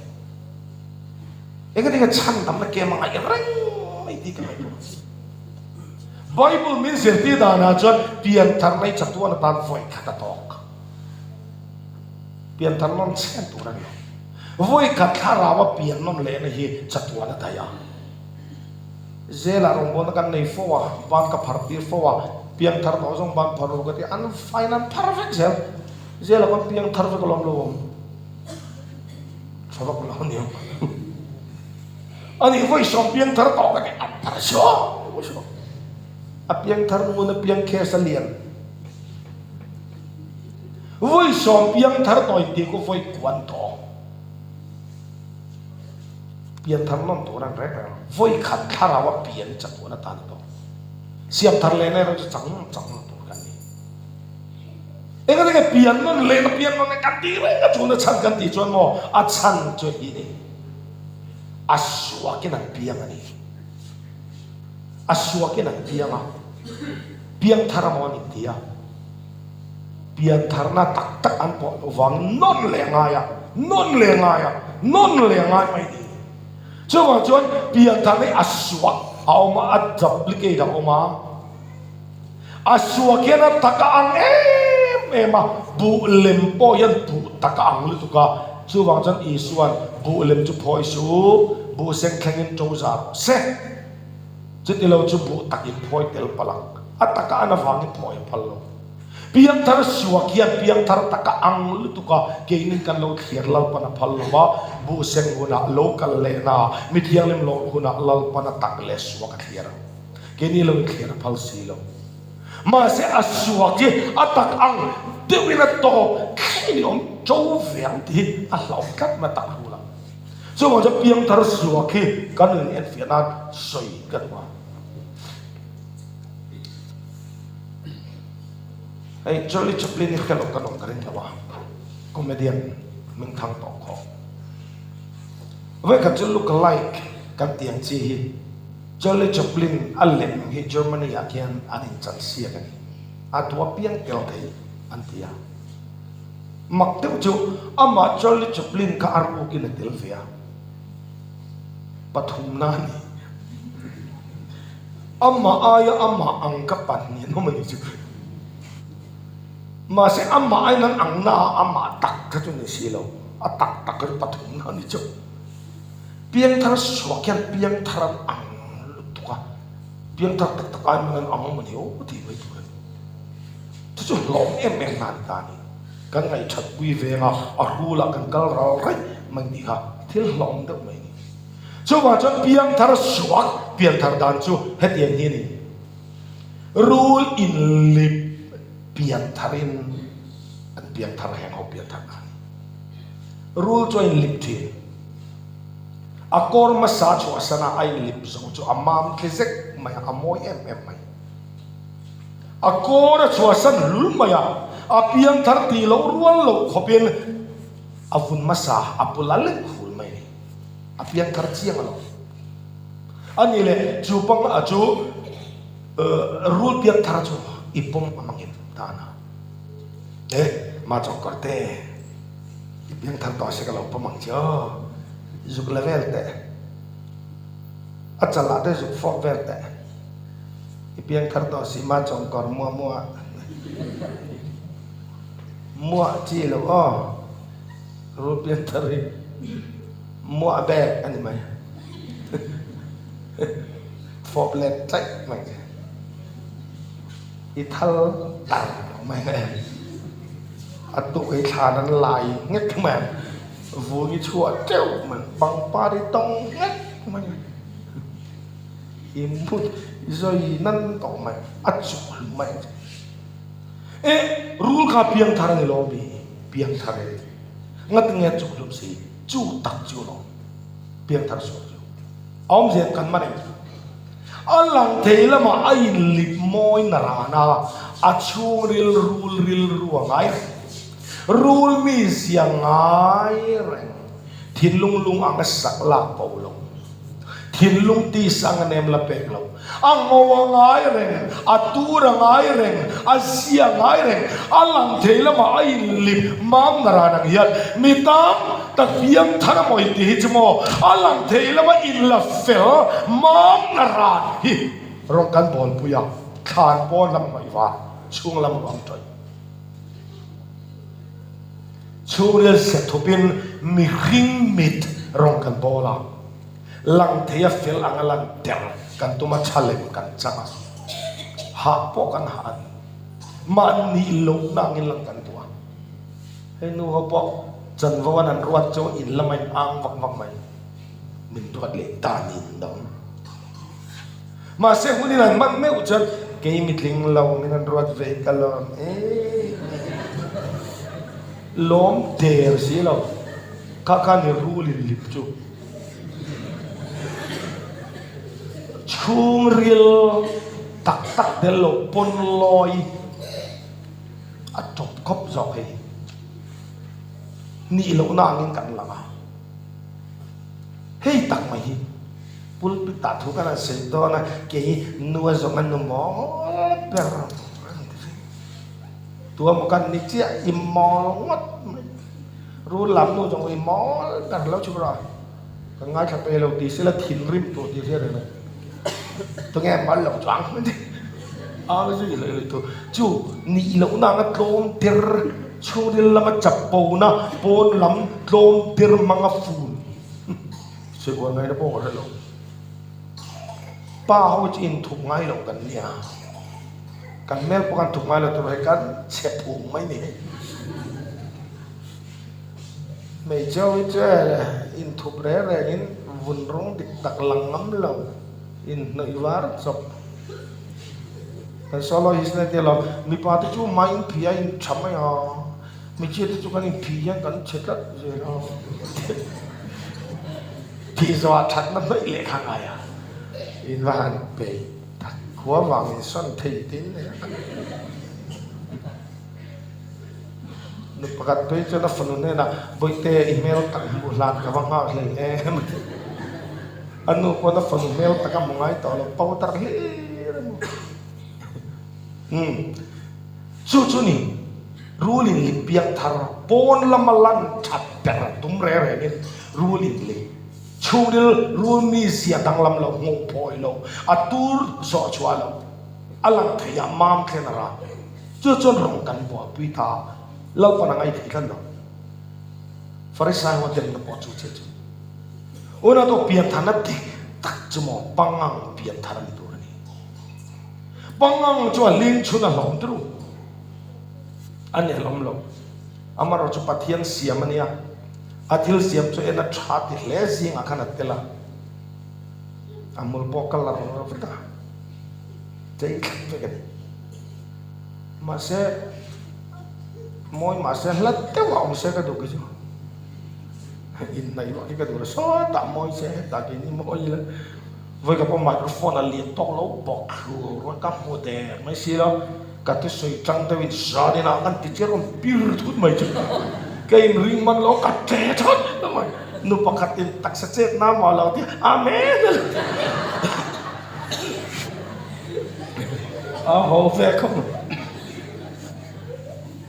Eng nge chhan damna kem a ngaih reng mai tih ka ngaihtuah. Bible min zirtir danah chuan pianthar mai chatuan atan vawi khat a tawk. Pianthar nawn chhen tur a ni lo. Vawi khat thlarau a pian nawn lehna hi chatuan a daih a. Zelah rawngbawlna kan nei fo a, ban ka phar tir fo a, piangthar tawh zawng ban phar ru ka ti a, an fine an phar vek zel. Zelah khawn piangthar vek alawm lo awm. Tha vak lo aniang. Ani vawi sawm piangthar tawh ka ti, an phar suau suau. A piangthar ngun a piang case a lian. Vawi sawm piang thar tawh in tih ku vawi kuan tawh. Pian thar nawn tur an reng reng lo. Vawi khat thlarau a pian chatuan atan a tawh. Siam thar leh na erawh chu chang chang nawn tur kan ni. Eng enge pian nawn leh na pian nawn leh kan tih reng a chuna chhan kan tih chuan maw a chhan chu hi ni. A suakin an piang a ni. A suakin an piang a. Piang thar a maw an inti a. Piantharna tak tak an pawh loh vangin nawn leh a ngai a, nawn leh a ngai a, nawn leh a ngai mai ni. Chuvang chuan piantharna hi a suak a awm a, a duplicate a awm a. A suak hian a tak a ang em em a, buh lem pawh hian buh tak a ang lutuk a. Chuvang chuan Isua'n buh lem chu phawi suh, buh seng thlengin ṭo za rawh se. Chuti lo chu buh tak in phawi tel palh ang. A taka an avangin phawi a phal lo. Piangthar suak hian piangthar taka ang lutuk a, keinin kan lo thliar Lalpan a phal lo a, buh seng hunah lo kal lehna, mi thianghlim lawm hunah Lalpan a tak leh suak a thliar ang. Keini lo in thliar a phal si lo. Mahse a suak hi a tak ang deuhin a tawp thleng in awm to ve ang tih hi a hlauh tlat mai a tak ru la. Chuvang chuan piangthar suak hi kan in enfiah nan sawi ka duh a. Hei Charlie Chaplin hi hre lo kan awm ka ring lo a, comedian hming thang tawh khawp. Vawikhat chu look alike kan tih ang chi hi Charlie Chaplin a lem hi Germany ah khian an inchan siak a ni. A tua piang tel thei an ti a. Mak deuh chu amah Charlie Chaplin kha a rukin a tel ve a, pathumna a ni. Amah aia amah ang ka pan ni an awm a ni chu. Mahse amah aiin an ang na a, amah tak kha chu ni si lo, a tak tak kha chu pathumna a ni chu. Piangthar suak hian piangthar an ang lutuk a, piangthar tak tak aiin an ang awm a ni aw tih mai tur a ni. Chu chu hlawm em em na a ni ta a ni. Kan ngaihthat pui venga a hrulah kan kal ral raih mai tih kha thil hlawm deuh mai a ni. Chuvang chuan piangthar suak pianthar dan chu hetiang hi a ni. Rul inlip piantharin an piangthar heng ho pianthar na a ni. Rul chu a inlip thin. A kawr hmasa chhuahsana a inlip zo chu a mam tli zek mai a, a mawi em em mai. A kawr a chhuahsan hlul mai a, a piangthar tih loh rual loh khawpin a vun hmasa a pu la lek hul mai a ni. A piangthar chiang alawm. A ni le, chu pang a chu rul piangthar chu i pawm a mangin tan a. E, mah chawngkawr te, i piangthar tawh se ka lo pawm ang che aw, zuk la vel teh, a chalah te zuk fawk vel teh. I piangthar tawh si ma chawngkawr muah muah muah chi loh aw rul piangthar hi muah bek a ni mai fawp let tlaih mai che i thal tar mai a tuk hi thlan an lai nghek mai ang vung i chhuah teuh mai pangpar i tawng nghek mai. I mut i zawi nan tawh mai, a chuk hlum mai ang che. E, rul kha piangthar a ni lo mi? Piangthar e. Ngati nge a chuk hlum si? Chu tak chu alawm. Piangthar sual chu. A awmzia kan man em? A lang thei lamah a inlip mawi na ran a, a chhungril rul rilru a ngai reng. Rul mizia ngai reng. Thinlung lung ang a sak lak bo lo. Thinlung tisa ang a nem la pek lo. A ngo a ngai reng, a tur a ngai reng, a zia a ngai reng, a lang thei lamah a inlip mam na ran ang hian mi tam tak piang thar a mawi tih hi chu maw a lang thei lama inla fel mam na ran hi rawng kan bawlpui a, thlan pawn lam ngaih var chhung lam ruang tawih. Chhungril se thupin mihring mit rawng kan bawl a, lang thei a fel anga lan der kan tum a, tha lem kan chang a, hah pawh kan hah a ni. Mahni lohna angin lang kan duh a, hei nu ho pawh chanvo an an ruat chu in lama in ang vak vak mai, min duat leh ta niin dang. Mahse hunin an hman meuh chuan kei mitling lo min an ruat ve ka lawm em em. Lawm der si lo. Kha kha ni rul in lip chu. Chhungril tak tak tel lo pawn lawi a tawp khawp zawk hei. Nih lohna angin kan lang a. Hei tak mai hi. Pulpit ah thu kan han sawi dawn a, kei nu a zawng a nu mawl ber an ti ve. Tua maw kan ni chiah i mawl ngawt mai. Rul lam nu zawng i mawl ber lo chhuk rawh. Ka ngaithla pe lo tih sila thinrim tur tih hriat reng a ni. Tunge mal lo chuang mai ni. A zui hlei hlei tur chu nih lohna anga tlawm tir chhungril lama chapona pawn lam tlawm tir hmanga fun sawi ngaihna pawh ka hre lo. Pa ho chu inthup ngai lo kan nia. Kan hmel pawh kan thup ngai lo tur hei kan chhe phung mai ni hei. Hmeichhe ho hi chu inthup reng rengin vun rawng dik tak lang ngam lo inhnawih var chawp. Kan solo hi sne tia lo mipa te chu hmai inphih a intha mai a, hmeichhia te chu kan inphih hian kan chhe tlat zel a. Thih zawhah thatna hnawih leh kha ngai a, in va han peih tak khua vang insawn thei tin nia. Nu pakhat phei chuan a fanu hnenah, Bawihte, i hmel tak hmuh hlan ka va nghak hlei em a ti. A nu pawn a fanu hmel tak a hmu ngai tawh lo, powder hlir a hmu. Umm, chu chu ni, rulin lip piang thar pawn lama lan that ber tum reng rengin rulin lip chhungril rul mizia danglam lo hmuh phawi lo, a tur zawh chhuah lo, a lang thei a mam thlen a ral. Chu chuan rawng kan buaipui ta a, Lalpan a ngaithei tlat lo. Farisai ho demna pawh chu chiah chu. Unau te piantharna dik tak chu maw pangang pianthar a ni tur a ni. Pangang chu a hling chhun a hlawm turu. A ni hlawm lo. Amaherawhchu chu Pathian siam a nia. A thil siam chu en a tha ti hle zingah khan a tel a. A hmul pawh ka lar vek a. Chei thlap vek a ni. Mahse, mawi mahse hla deuh a awm se ka duh khi chu. Inhnaih ruah khi ka duh lo, sawtah mawi se hetah kei ni mawi ila. Vawi ka pawh microphone a lian tawk lo bawk thlu rual ka hmu der mai si lo. Ka thusawi tang deuhin zanin ah kan ti chiah rawn pir thut mai chu. Ka inring man lo ka ṭe thawt mai. Nu pakhatin taksa chet na maw lo ti Amen a lo ti. A ho ve khawp mai.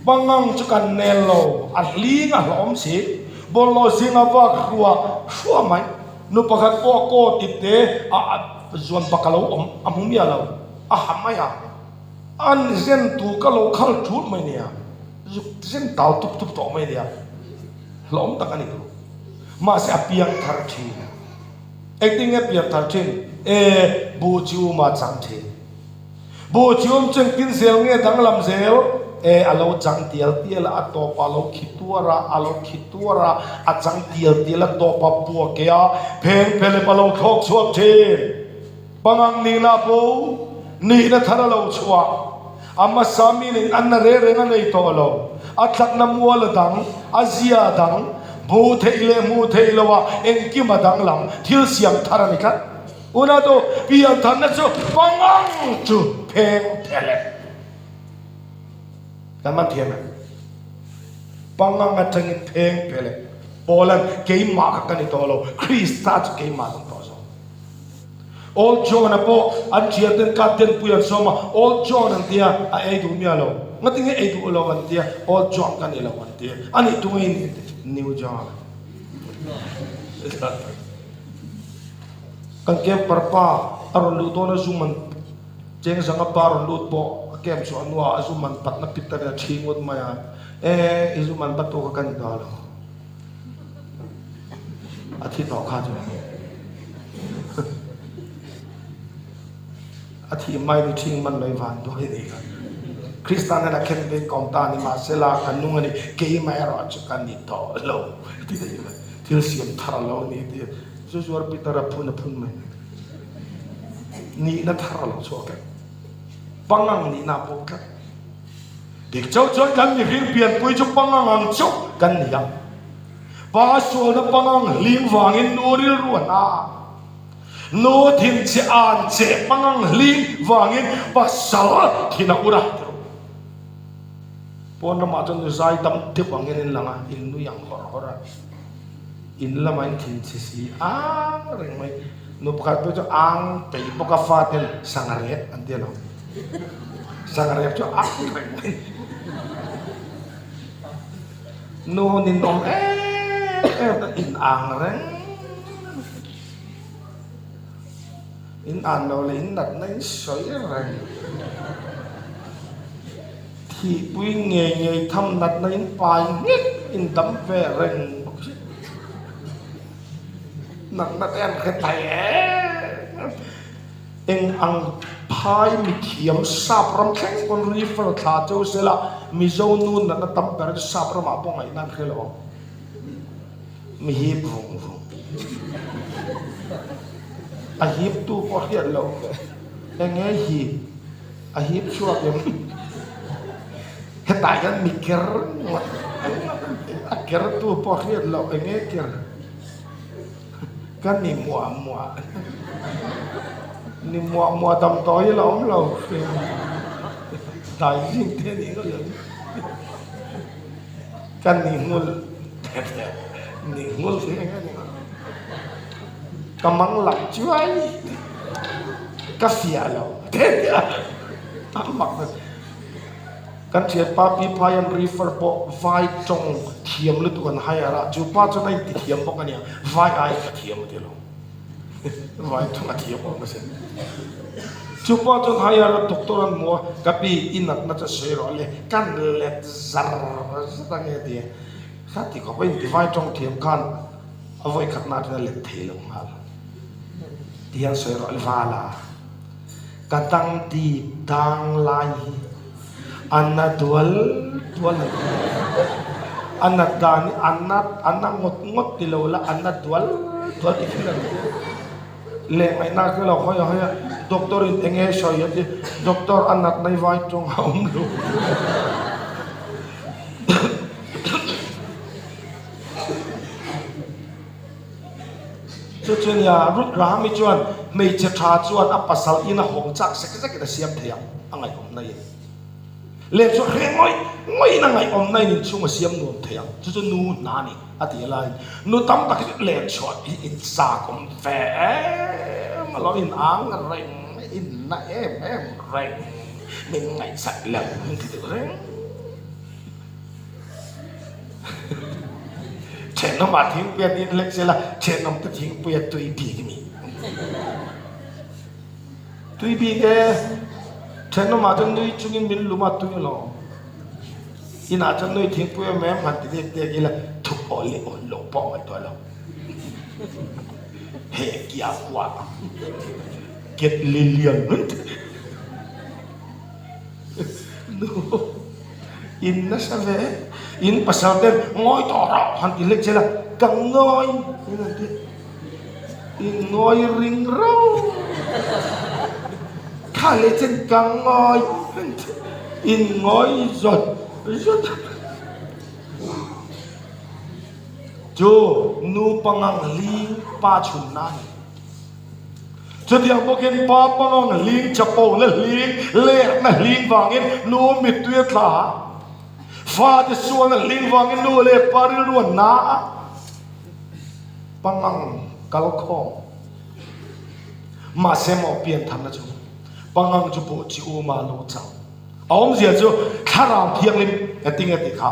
Pangang chu kan nel lo, a hling a hlawm si. Bawlhhlawh zinga vak hruah hruah mai. Nu pakhat pawh a kaw tit te a zuan bak a lo awm, a hmu miah lo, a ha mai a. An zen tu ka lo khal thut mai nia, zuk zen tau tup tup tawh mai nia. Hlawm tak a ni tur. Mahse a piang thar thin. Engtin nge pian thar thin? E, buh chium a chang thin. Buh chium chu engtin zel nge danglam zel? E, a lo chang tial tial a, a tawpah a lo khi tuar a, a lo khi tuar a, a chang tial tial a, tawpah pua ke a, pheng phelep a lo thlawk chhuak thin. Pangang nihna bo, nihna thar a lo chhuah. A hmasa mi nen an na reng reng a nei tawh lo. A tlatna mual a dang, a zia a dang, hmuh theih leh hmuh theih loh ah engkim a danglam, thil siam thar a ni tlat. Unatu, pian tharna chu pangang chu pheng phelep. Kan man thiam em? Pangang atangin pheng phelep. Paula'n keimah kha ka ni tawh lo, Krista chu keimah a ni tawh zawk. Old John-a pawh an thian ten ka denpui an sawm a, Old John an tia, a ei duh miah lo. Ngatinge ei duh lo an tia, Old John ka ni lo an tia. A nih tunge i nih an ti, New John. Kan camper pa a rawn luh dawn a zu man cheng zanga pa rawn lut pawh a camp chhuah hnuah a zu man patna pit a vel ṭhi ngawt mai a, E, i zu man pattu kha ka ni ta lo. A thi tawh kha chu a thih mai ni ṭhing man loi van duai ni kha. Krista nena khen ve kawm ta ni mahsela ka nung a ni, keimah erawh chu ka ni tawh lo ti thei mai. Thil siam thar a lo ni ti zu zuar Peter a phun a phun mai. Nihna thar a lo chhuak e. Pangang nihna a pawh tlat. Dik chauh chuan kan mihring pianpui chu pangang ang chauh kan ni a. Pa sualna pangang hlim vangin nu rilru a hna a. Nu thinchhe an che pangang hlim vangin pasal thin a ur a. Pawn ramah chuan nu zai dam deuh angin in lang a, in nui ang hawrh hawrh a. In lamah in thinchhe si ang reng mai. Nu pakhat pawh chu ang peih bawk a faten sangarep an ti a lo. Sangarep chu ang reng mai. Nu ninawm em em a in ang reng. In an lo leh in natna in sawi reng. Thihpui ngei ngei tham natna in pai nghek in dam ve reng bawk si. Natna te an hre thei em. Eng ang phai mithiam sap ram thleng pawn refer thla cheu sela Mizo nu natna tam ber chu sap ramah pawh ngaihna an hre lo ang. Mi hip vung vung. A hip tu pawh hriat loh. Eng nge hip? A hip chhuak em? Hetah hian mi ker ngawt a ker tu pawh hriat loh eng nge ker? Ka ni muah muah. Ni muah muah damdawi la awm lo hrim. Dai zing te ni ngawt lo. Ka ni ngul ni ngul hi eng nge ni ngawt. Ka mang lak chuai ka fiah lo a mak Kan thianpa Pi Phaian refer pawh vai tawng thiam lutuk an hire a, chu pa chuan a inti thiam bawk a nia, vai ai ka thiam a ti lo. Vai tawng a thiam awm asin. Chu pa chuan hire a doctor an hmu a, ka pi i natna chu sawi rawh le, kan let zar zar ange a ti a. Kha ti khawp a inti vai tawng thiam khan a vawi khatna atangin a let thei lo nghal. Ti hian sawi rawh le vala. Ka dang dip dang lai hi a na dual dual a ni. A nat dan hi a na a na ngawt ngawt ti lo la a na dual dual ti thil a ni. Leh ngaihna kha lo hawi a hawi a, doctor in eng nge sawi a ti, doctor a nat nai vai tawng a awm lo. Chu chu nia, Ruth Graham-i chuan hmeichhe tha chuan a pasal ina hawng chak sek zekin a siam thei ang, a ngaihawmna in. Leh chu hre ngawih ngawih in a ngaihawmna in inchhung a siam nuam thei ang, chu chu nu hna a ni, a ti laiin nu tam tak hi chu len chhuah hi in chak awm ve em a lo in ang reng, in na em em reng, min ngaihsak lo min ti deuh reng. Thenawmah thingpui a din hlek zel a, thenawmte thingpui a tui bik a ni. Tui bik e, thenawmah chuan nui chungin min lum a tui alawm. Inah chuan nui thingpui a mem han ti dek dek ila thuk awl leh awl loh pawh ngaihtuah lo. He kia kua ket lilian min ti. Nu. In nasa ve, in pasal ten ngawi tawh rawh han ti hlek zel a, ka ngawi in an ti, in ngawi ring rau, kha leh chen ka ngawi an ti, in ngawi zawt zawt chu nu pangang hling pa chhun na a ni. Chutiang bawkin pa pangang hling, chapona hling, lerhna hling vangin nu mittui a tla a, fate sualna hling vangin nu leh pa rilru a na a, pangang kal khawm. Mahse maw piantharna chu pangang chu pawh chi uma lo chang. A awmzia chu thlarau thianghlim engtin nge tih kha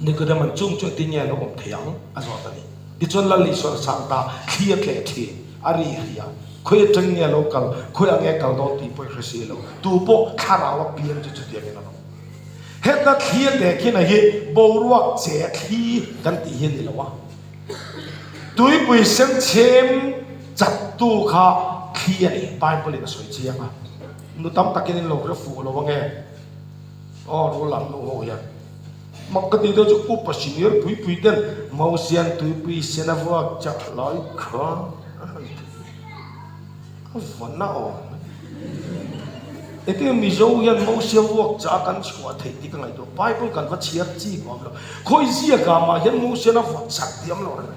Nicodemus chung chu engtin nge a lo awm thei ang a zawt a ni. Tichuan Lal Isua a chhang ta, thli a tleh thin, a ri hria. Khawi atang nge a lo kal, khawi ah nge a kal dawn tih pawh i hre si lo. Tu pawh thlarau a piang chu chutiangin a awm. Heta thli a teh khin a hi boruak che thli kan tih hi a ni lo a. Tuipui sen chhem chattu kha thli a ni, Bible in a sawi chiang a. Nu tam takin in lo hre fuh lo ange. Aw, rul lam nu ho hian. Mak ka tih deuh chu upa senior pui pui ten Mausian tuipui sen a vuak chah lai kha a han ti. A vawn a awm. Engtin nge Mizo hian Mausia vuak chah a kan chhuah theih tih ka ngaihtuah. Bible kan va chhiar chi ka awm lo. Khawi ziakah mah hian Mausian a vuak chak tih a awm lo reng.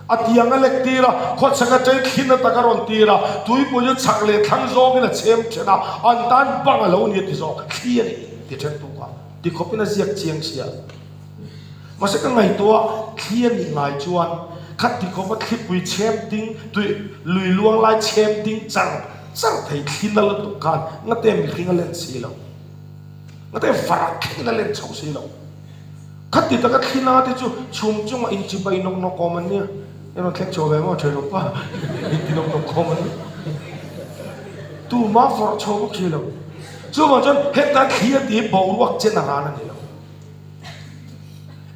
A tiang a lek tir a, khawchhak atangin thli na tak a rawn tir a, tuipui chu chhak leh thlang zawngin a chhem then a, an tan bang a lo ni a ti zawk, thli a ni ti then tuk a, ti khawpin a ziak chiang sia. Mahse ka ngaihtuah thli a nih ngai chuan kha ti khawpa thlipui chhem ding, tui lui luang lai chhem ding char char thei thli na lutuk khan ngate mihring a len si lo. Ngate varak thlengin a let chho si lo. Khati taka thlina te chu chhum chungah inchibai nawk nawk awm an nia. I rawn thleng chho ve maw thenawm pa inti nawk nawk awm an nia. Tumah vawrh chho bawk si lo. Chuvang chuan heta thli a tih hi boruak chen a ran a ni lo.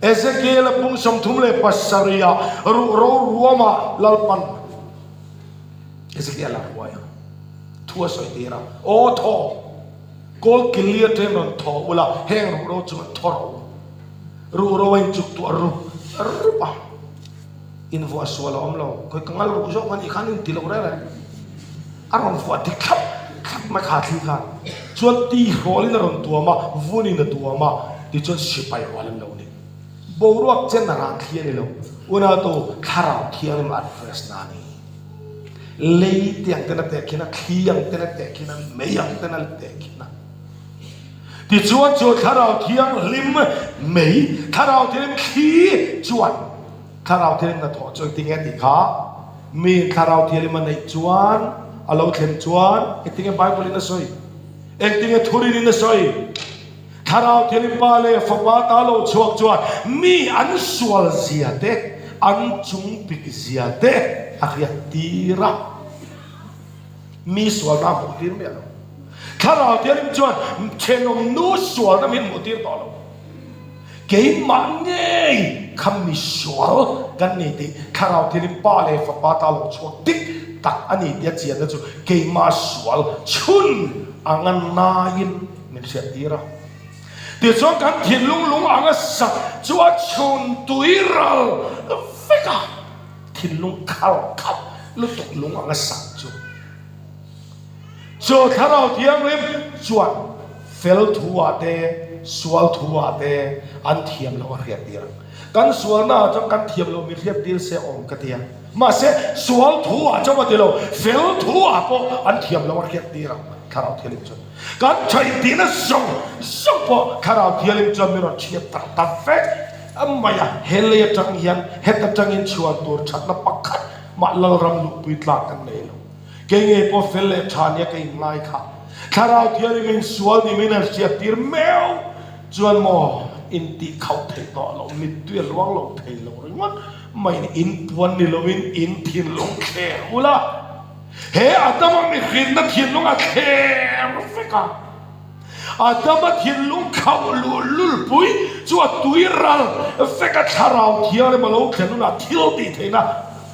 Ezekiel-a pung 37 ah ruhro ruamah Lalpan Ezekiel-a ruai a, thu a sawi tir a, Aw thaw! Kawl kili atangin rawn thaw ula, heng ruhro chu an thaw ro. Ruhro a inchuk tuah rup rup a, invuah sual a awm lo. Khawi ka ngal ruh zawk a nih khan inti lo reng reng. A rawn vuah dik thlap thlap mai kha thli khan. Chuan ti hrawlin a rawn tuam a, vunin a tuam a, tichuan sipai rual an lo ni. Boruak chen a rah thli a ni lo. Unautu thlarau thianghlim address na a ni. Lei te ang ten a tehkhin a, thli ang ten a tehkhin a, mei ang ten a tehkhin a. Tichuan chu Thlarau Thianghlim mei, Thlarau Thianghlim thli chuan Thlarau Thianghlim hnathawh chu engtin nge tih kha miin Thlarau Thianghlim a neih chuan a lo thlen chuan engtin nge Bible in a sawi? Engtin nge Thurin in a sawi? Thlarau Thianghlim Pa leh Fapa ta lo chhuak chuan mi an sual zia te, an chung pik zia te a hriat tir a. Mi sualna a hmuh tir miah lo. Thlarau Thianghlim chuan thenawm nu sualna min hmuh tir tawh lo. Keimah ngei kha mi sual kan ni tih Thlarau Thianghlim Pa leh Fapa ta lo chhuak dik tak a ni tia chianna chu keimah sual chhun anga naiin Min hriattir a. Tichuan kan thinlung lung anga sak chu a chhun tui ral vek a, thinlung khal khap lutuk lung anga sak chu. Chu Thlarau Thianghlim chuan fel thu ah te, sual thu ah te an thiam loh a hriattir ang. Kan sualna ah chuan kan thiam loh min hriattir se awm ka ti a. Mahse sual thu ah chauh a ti lo, fel thu ah pawh an thiam loh a hriattir ang Thlarau Thianghlim chuan. Kan thaih tihna zawng zawng pawh Thlarau Thianghlim chuan min rawn chhiat tak ta vek mai a, he lei atang hian heta tangin chhuan tur thatna pakhat mah Lalram luhpui tlak kan nei lo. Kei ngei pawh fel leh tha nia ka inngai kha. Thlarau Thianghlim in sual ni min han hriattir meuh chuan maw intih khauh theih tawh loh, mittui a luang lo thei lo ringawt maiin inpuan ni loin in thinlung thler ula. He Adama mihrinna thinlung a thler vek a, Adama thinlung khauh luh lulpui chu a tui ral vek a, Thlarau Thianghlim a lo thlen hunah thil tih theihna,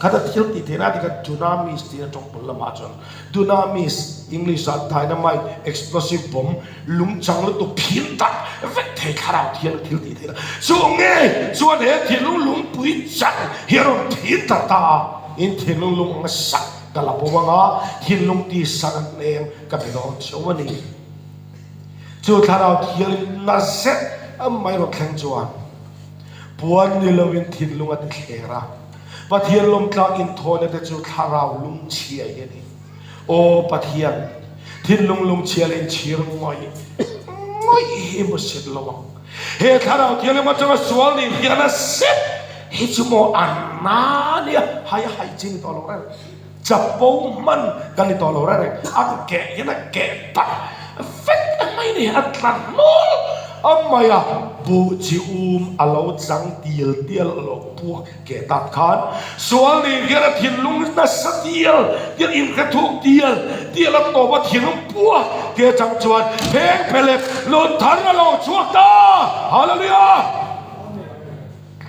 khata thil tih theihna tih kha dunamis tiin a tawngpul lamah chuan dunamis, English ah dynamite, explosive bomb, lungchang lutuk phin tak vek thei Thlarau Thianghlim thil tih theihna chu ngei chuan he thinlung lungpui chang hi a rawn phin ta ta a. In thinlung lung anga sak ka la bo anga, thinlung tisa ka hnem ka be dawn cheu a ni. Chu Thlarau Thianghlim na zet mai rawn thleng chuan puan ni loin thinlung a ti thler a, Pathian lawmtlak inthawhna te chu Thlarau lungchhia hi a ni. Aw Pathian, thinlung lungchhia leh inchhir ngawih ngawih hi i hmusit lo ang. He Thlarau Thianghlim atanga sual nih hian a zet hi chu maw a na nia, hai a hai chi ni tawh lo reng, chapo hman kan ni tawh lo reng reng, a keh hian a keh tak vek mai ni, a tla hlawl a mai a, buh chi um a lo chang tial tial a lo puak Ke tak khan sual nih hian a thinlung nasa tial tial inhre thuk tial tial a tawp a thinlung puak ke atang chuan pheng phelep nun thar a lo chhuak ta! Hallelujah!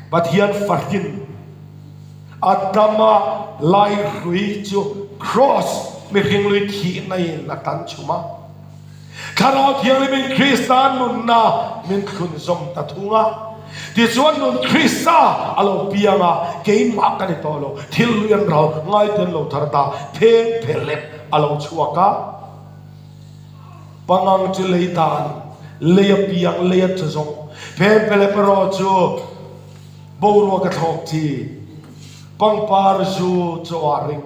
Pathian fahin Adama laihrui chu Cross mihring lui thihna in a tan chhum a. Thlarau Thianghlimin Krista nunna min thlunzawm ta thung a. Tichuan nun Krista a lo piang a, keimah ka ni tawh lo, thil lui an rau ngaite an lo thar ta, pheng phelep a lo chhuak a. Pangang chu lei dan, lei a piang, lei a tha zawng. Pheng phelep erawh chu boruak a thlawk chi, pangpar zu chaw ah ring.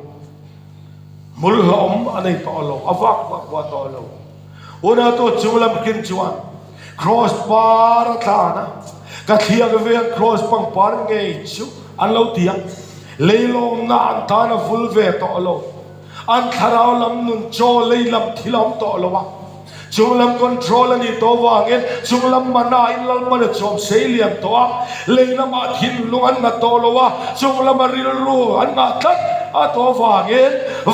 Hmul hlawm a nei tawh lo, a vak vak vah tawh lo. Unautu chung lam khin chuan Kraws par a tlan a, ka thliak vel kraws pangpar ngei chu an lo ti a, leilawmna an tan a vul ve tawh lo. An thlarau lam nun chaw lei lam thil a awm tawh lo a. Chunglam control a nih tawh vangin chunglam mana in Lalpan a chawm sei lian tawh a, lei lamah thinlung an ngah tawh lo a, chunglama rilru an ngah tlat a tawh vangin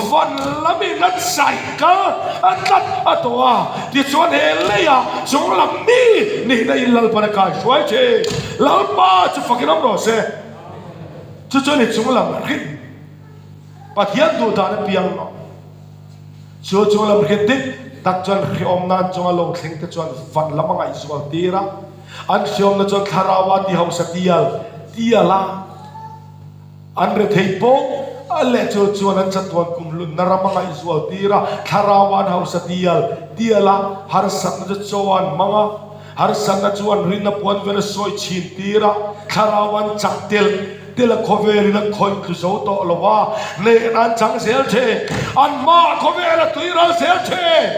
van lamin a chai kal a tlat a tawh a, tichuan he leiah chunglam mi nihna in Lalpan a kaihruai thin. Lalpa chu fakin awm rawh se. Chu chuan i chunglam rin Pathian duh dan apiang lo. Chu chu lam hriat dik tak chuan hriawmna an chunga lo thleng te chuan van lam a ngaihzual tir a, an hriawmna chuan thlarau a ti hausa tial tial a, an rethei pawh a leh chu chuan an chatuan kumhlunna ram a ngaihzual tir a, thlarau a an hausa tial tial a, harsatna chu chaw an hmang a, harsatna chu an rinna puan vel a sawi chhin tir a, thlarau an chak telh. Tila khawvelin a khawih tlu zo tawh lo a, hnehna an chang zel thin. An hmaah khawvel a tui ral zel thin.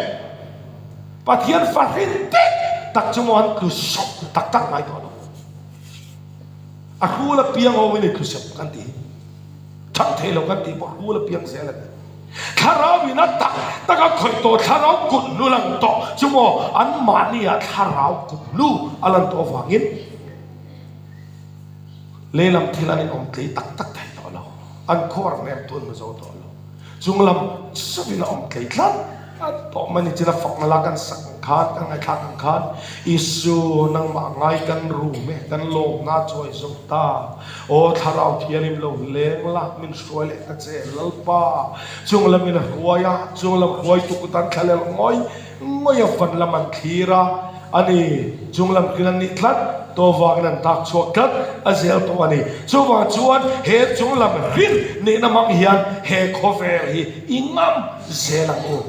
Pathian fahrin dik tak chu maw an tlu sawp tak tak ngai tawh lo. A hrul a piang ho in i tlu sawp kan ti hi. Chang thei lo kan tih pawh hrul a piang zel a ni. Thlarau in a tak tak a khawih tawh thlarau kut hnu lang tawh chu maw an mahni ah thlarau kut hnu a lan tawh avangin Lehlam thil an inawm tlei tak tak thei tawh lo. An khuar nem tun hmu zo tawh lo. Chunglam chauhin a awm tlei tlat tawh mai ni. China fakna la kan sak ang khan, kan ngaihthlak ang khan, Isu nangmah ngai kan rum e, kan lawmna chuai zo ta. Aw Thlarau Thianghlim lo leng la, min hruai leh ta che Lalpa. Chunglam in a hruai a, chunglam hruaitu kut an thlalel ngawih ngawih a van lam an thlir a. A ni, chunglam hrin an nih tlat, tawh vangin an tak chhuak tlat a zel tawh a ni. Chuvang chuan he chunglam hrin nihna hmang hian he khawvel hi i ngam zel ang u.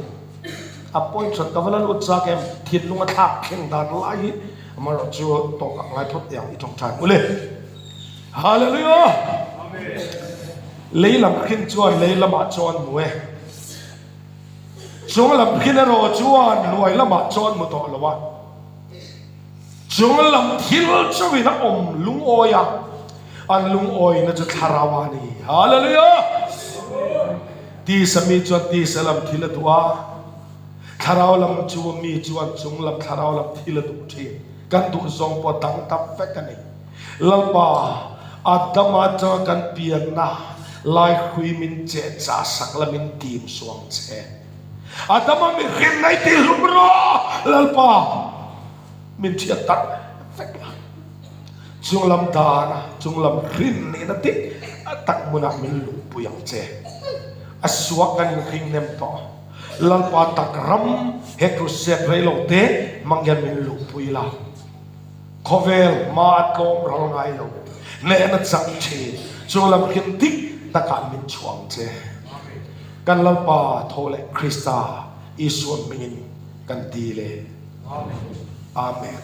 A point hrat ka va la lut chak em, thinlung a thlak thleng dan lai hi amaherawh chu tawk ah ngai phawt ang i tawngtai ang u le. Hallelujah! Lei lam hrin chuan lei lamah chuan hmu e. Chung lam khin erawh chuan hnuai lamah chuan hmu tawh lo a, chung lam thil chauhin a awm lungawi a, an lungawina chu thlarau a ni. Hallelujah! Tisa mi chuan tisa lam thil a duh a, thlarau lam chu mi chuan chung lam thlarau lam thil a duh thin. Kan duh zawng pawh dang ta vek a ni. Lalpa, Adama atanga kan pianna lai hrui min cheh chah sak la min tim suang che. Adama mihring nei tih hlum rawh, Lalpa, min thiat tak vek la. Chunglam dana, chunglam rin nihna dik tak hmunah min luhpui ang che. A suak kan inhring nem tawh. Lalpa tak ram he crusade reilo te hmang hian min luhpui la. Khawvel hma a tlawm ral ngai lo, hnehna chang thin, chu lam hlim dik takah min chhuang che. Kan Lalpa tho leh Krista Isua hmingin kan ti le. Amen.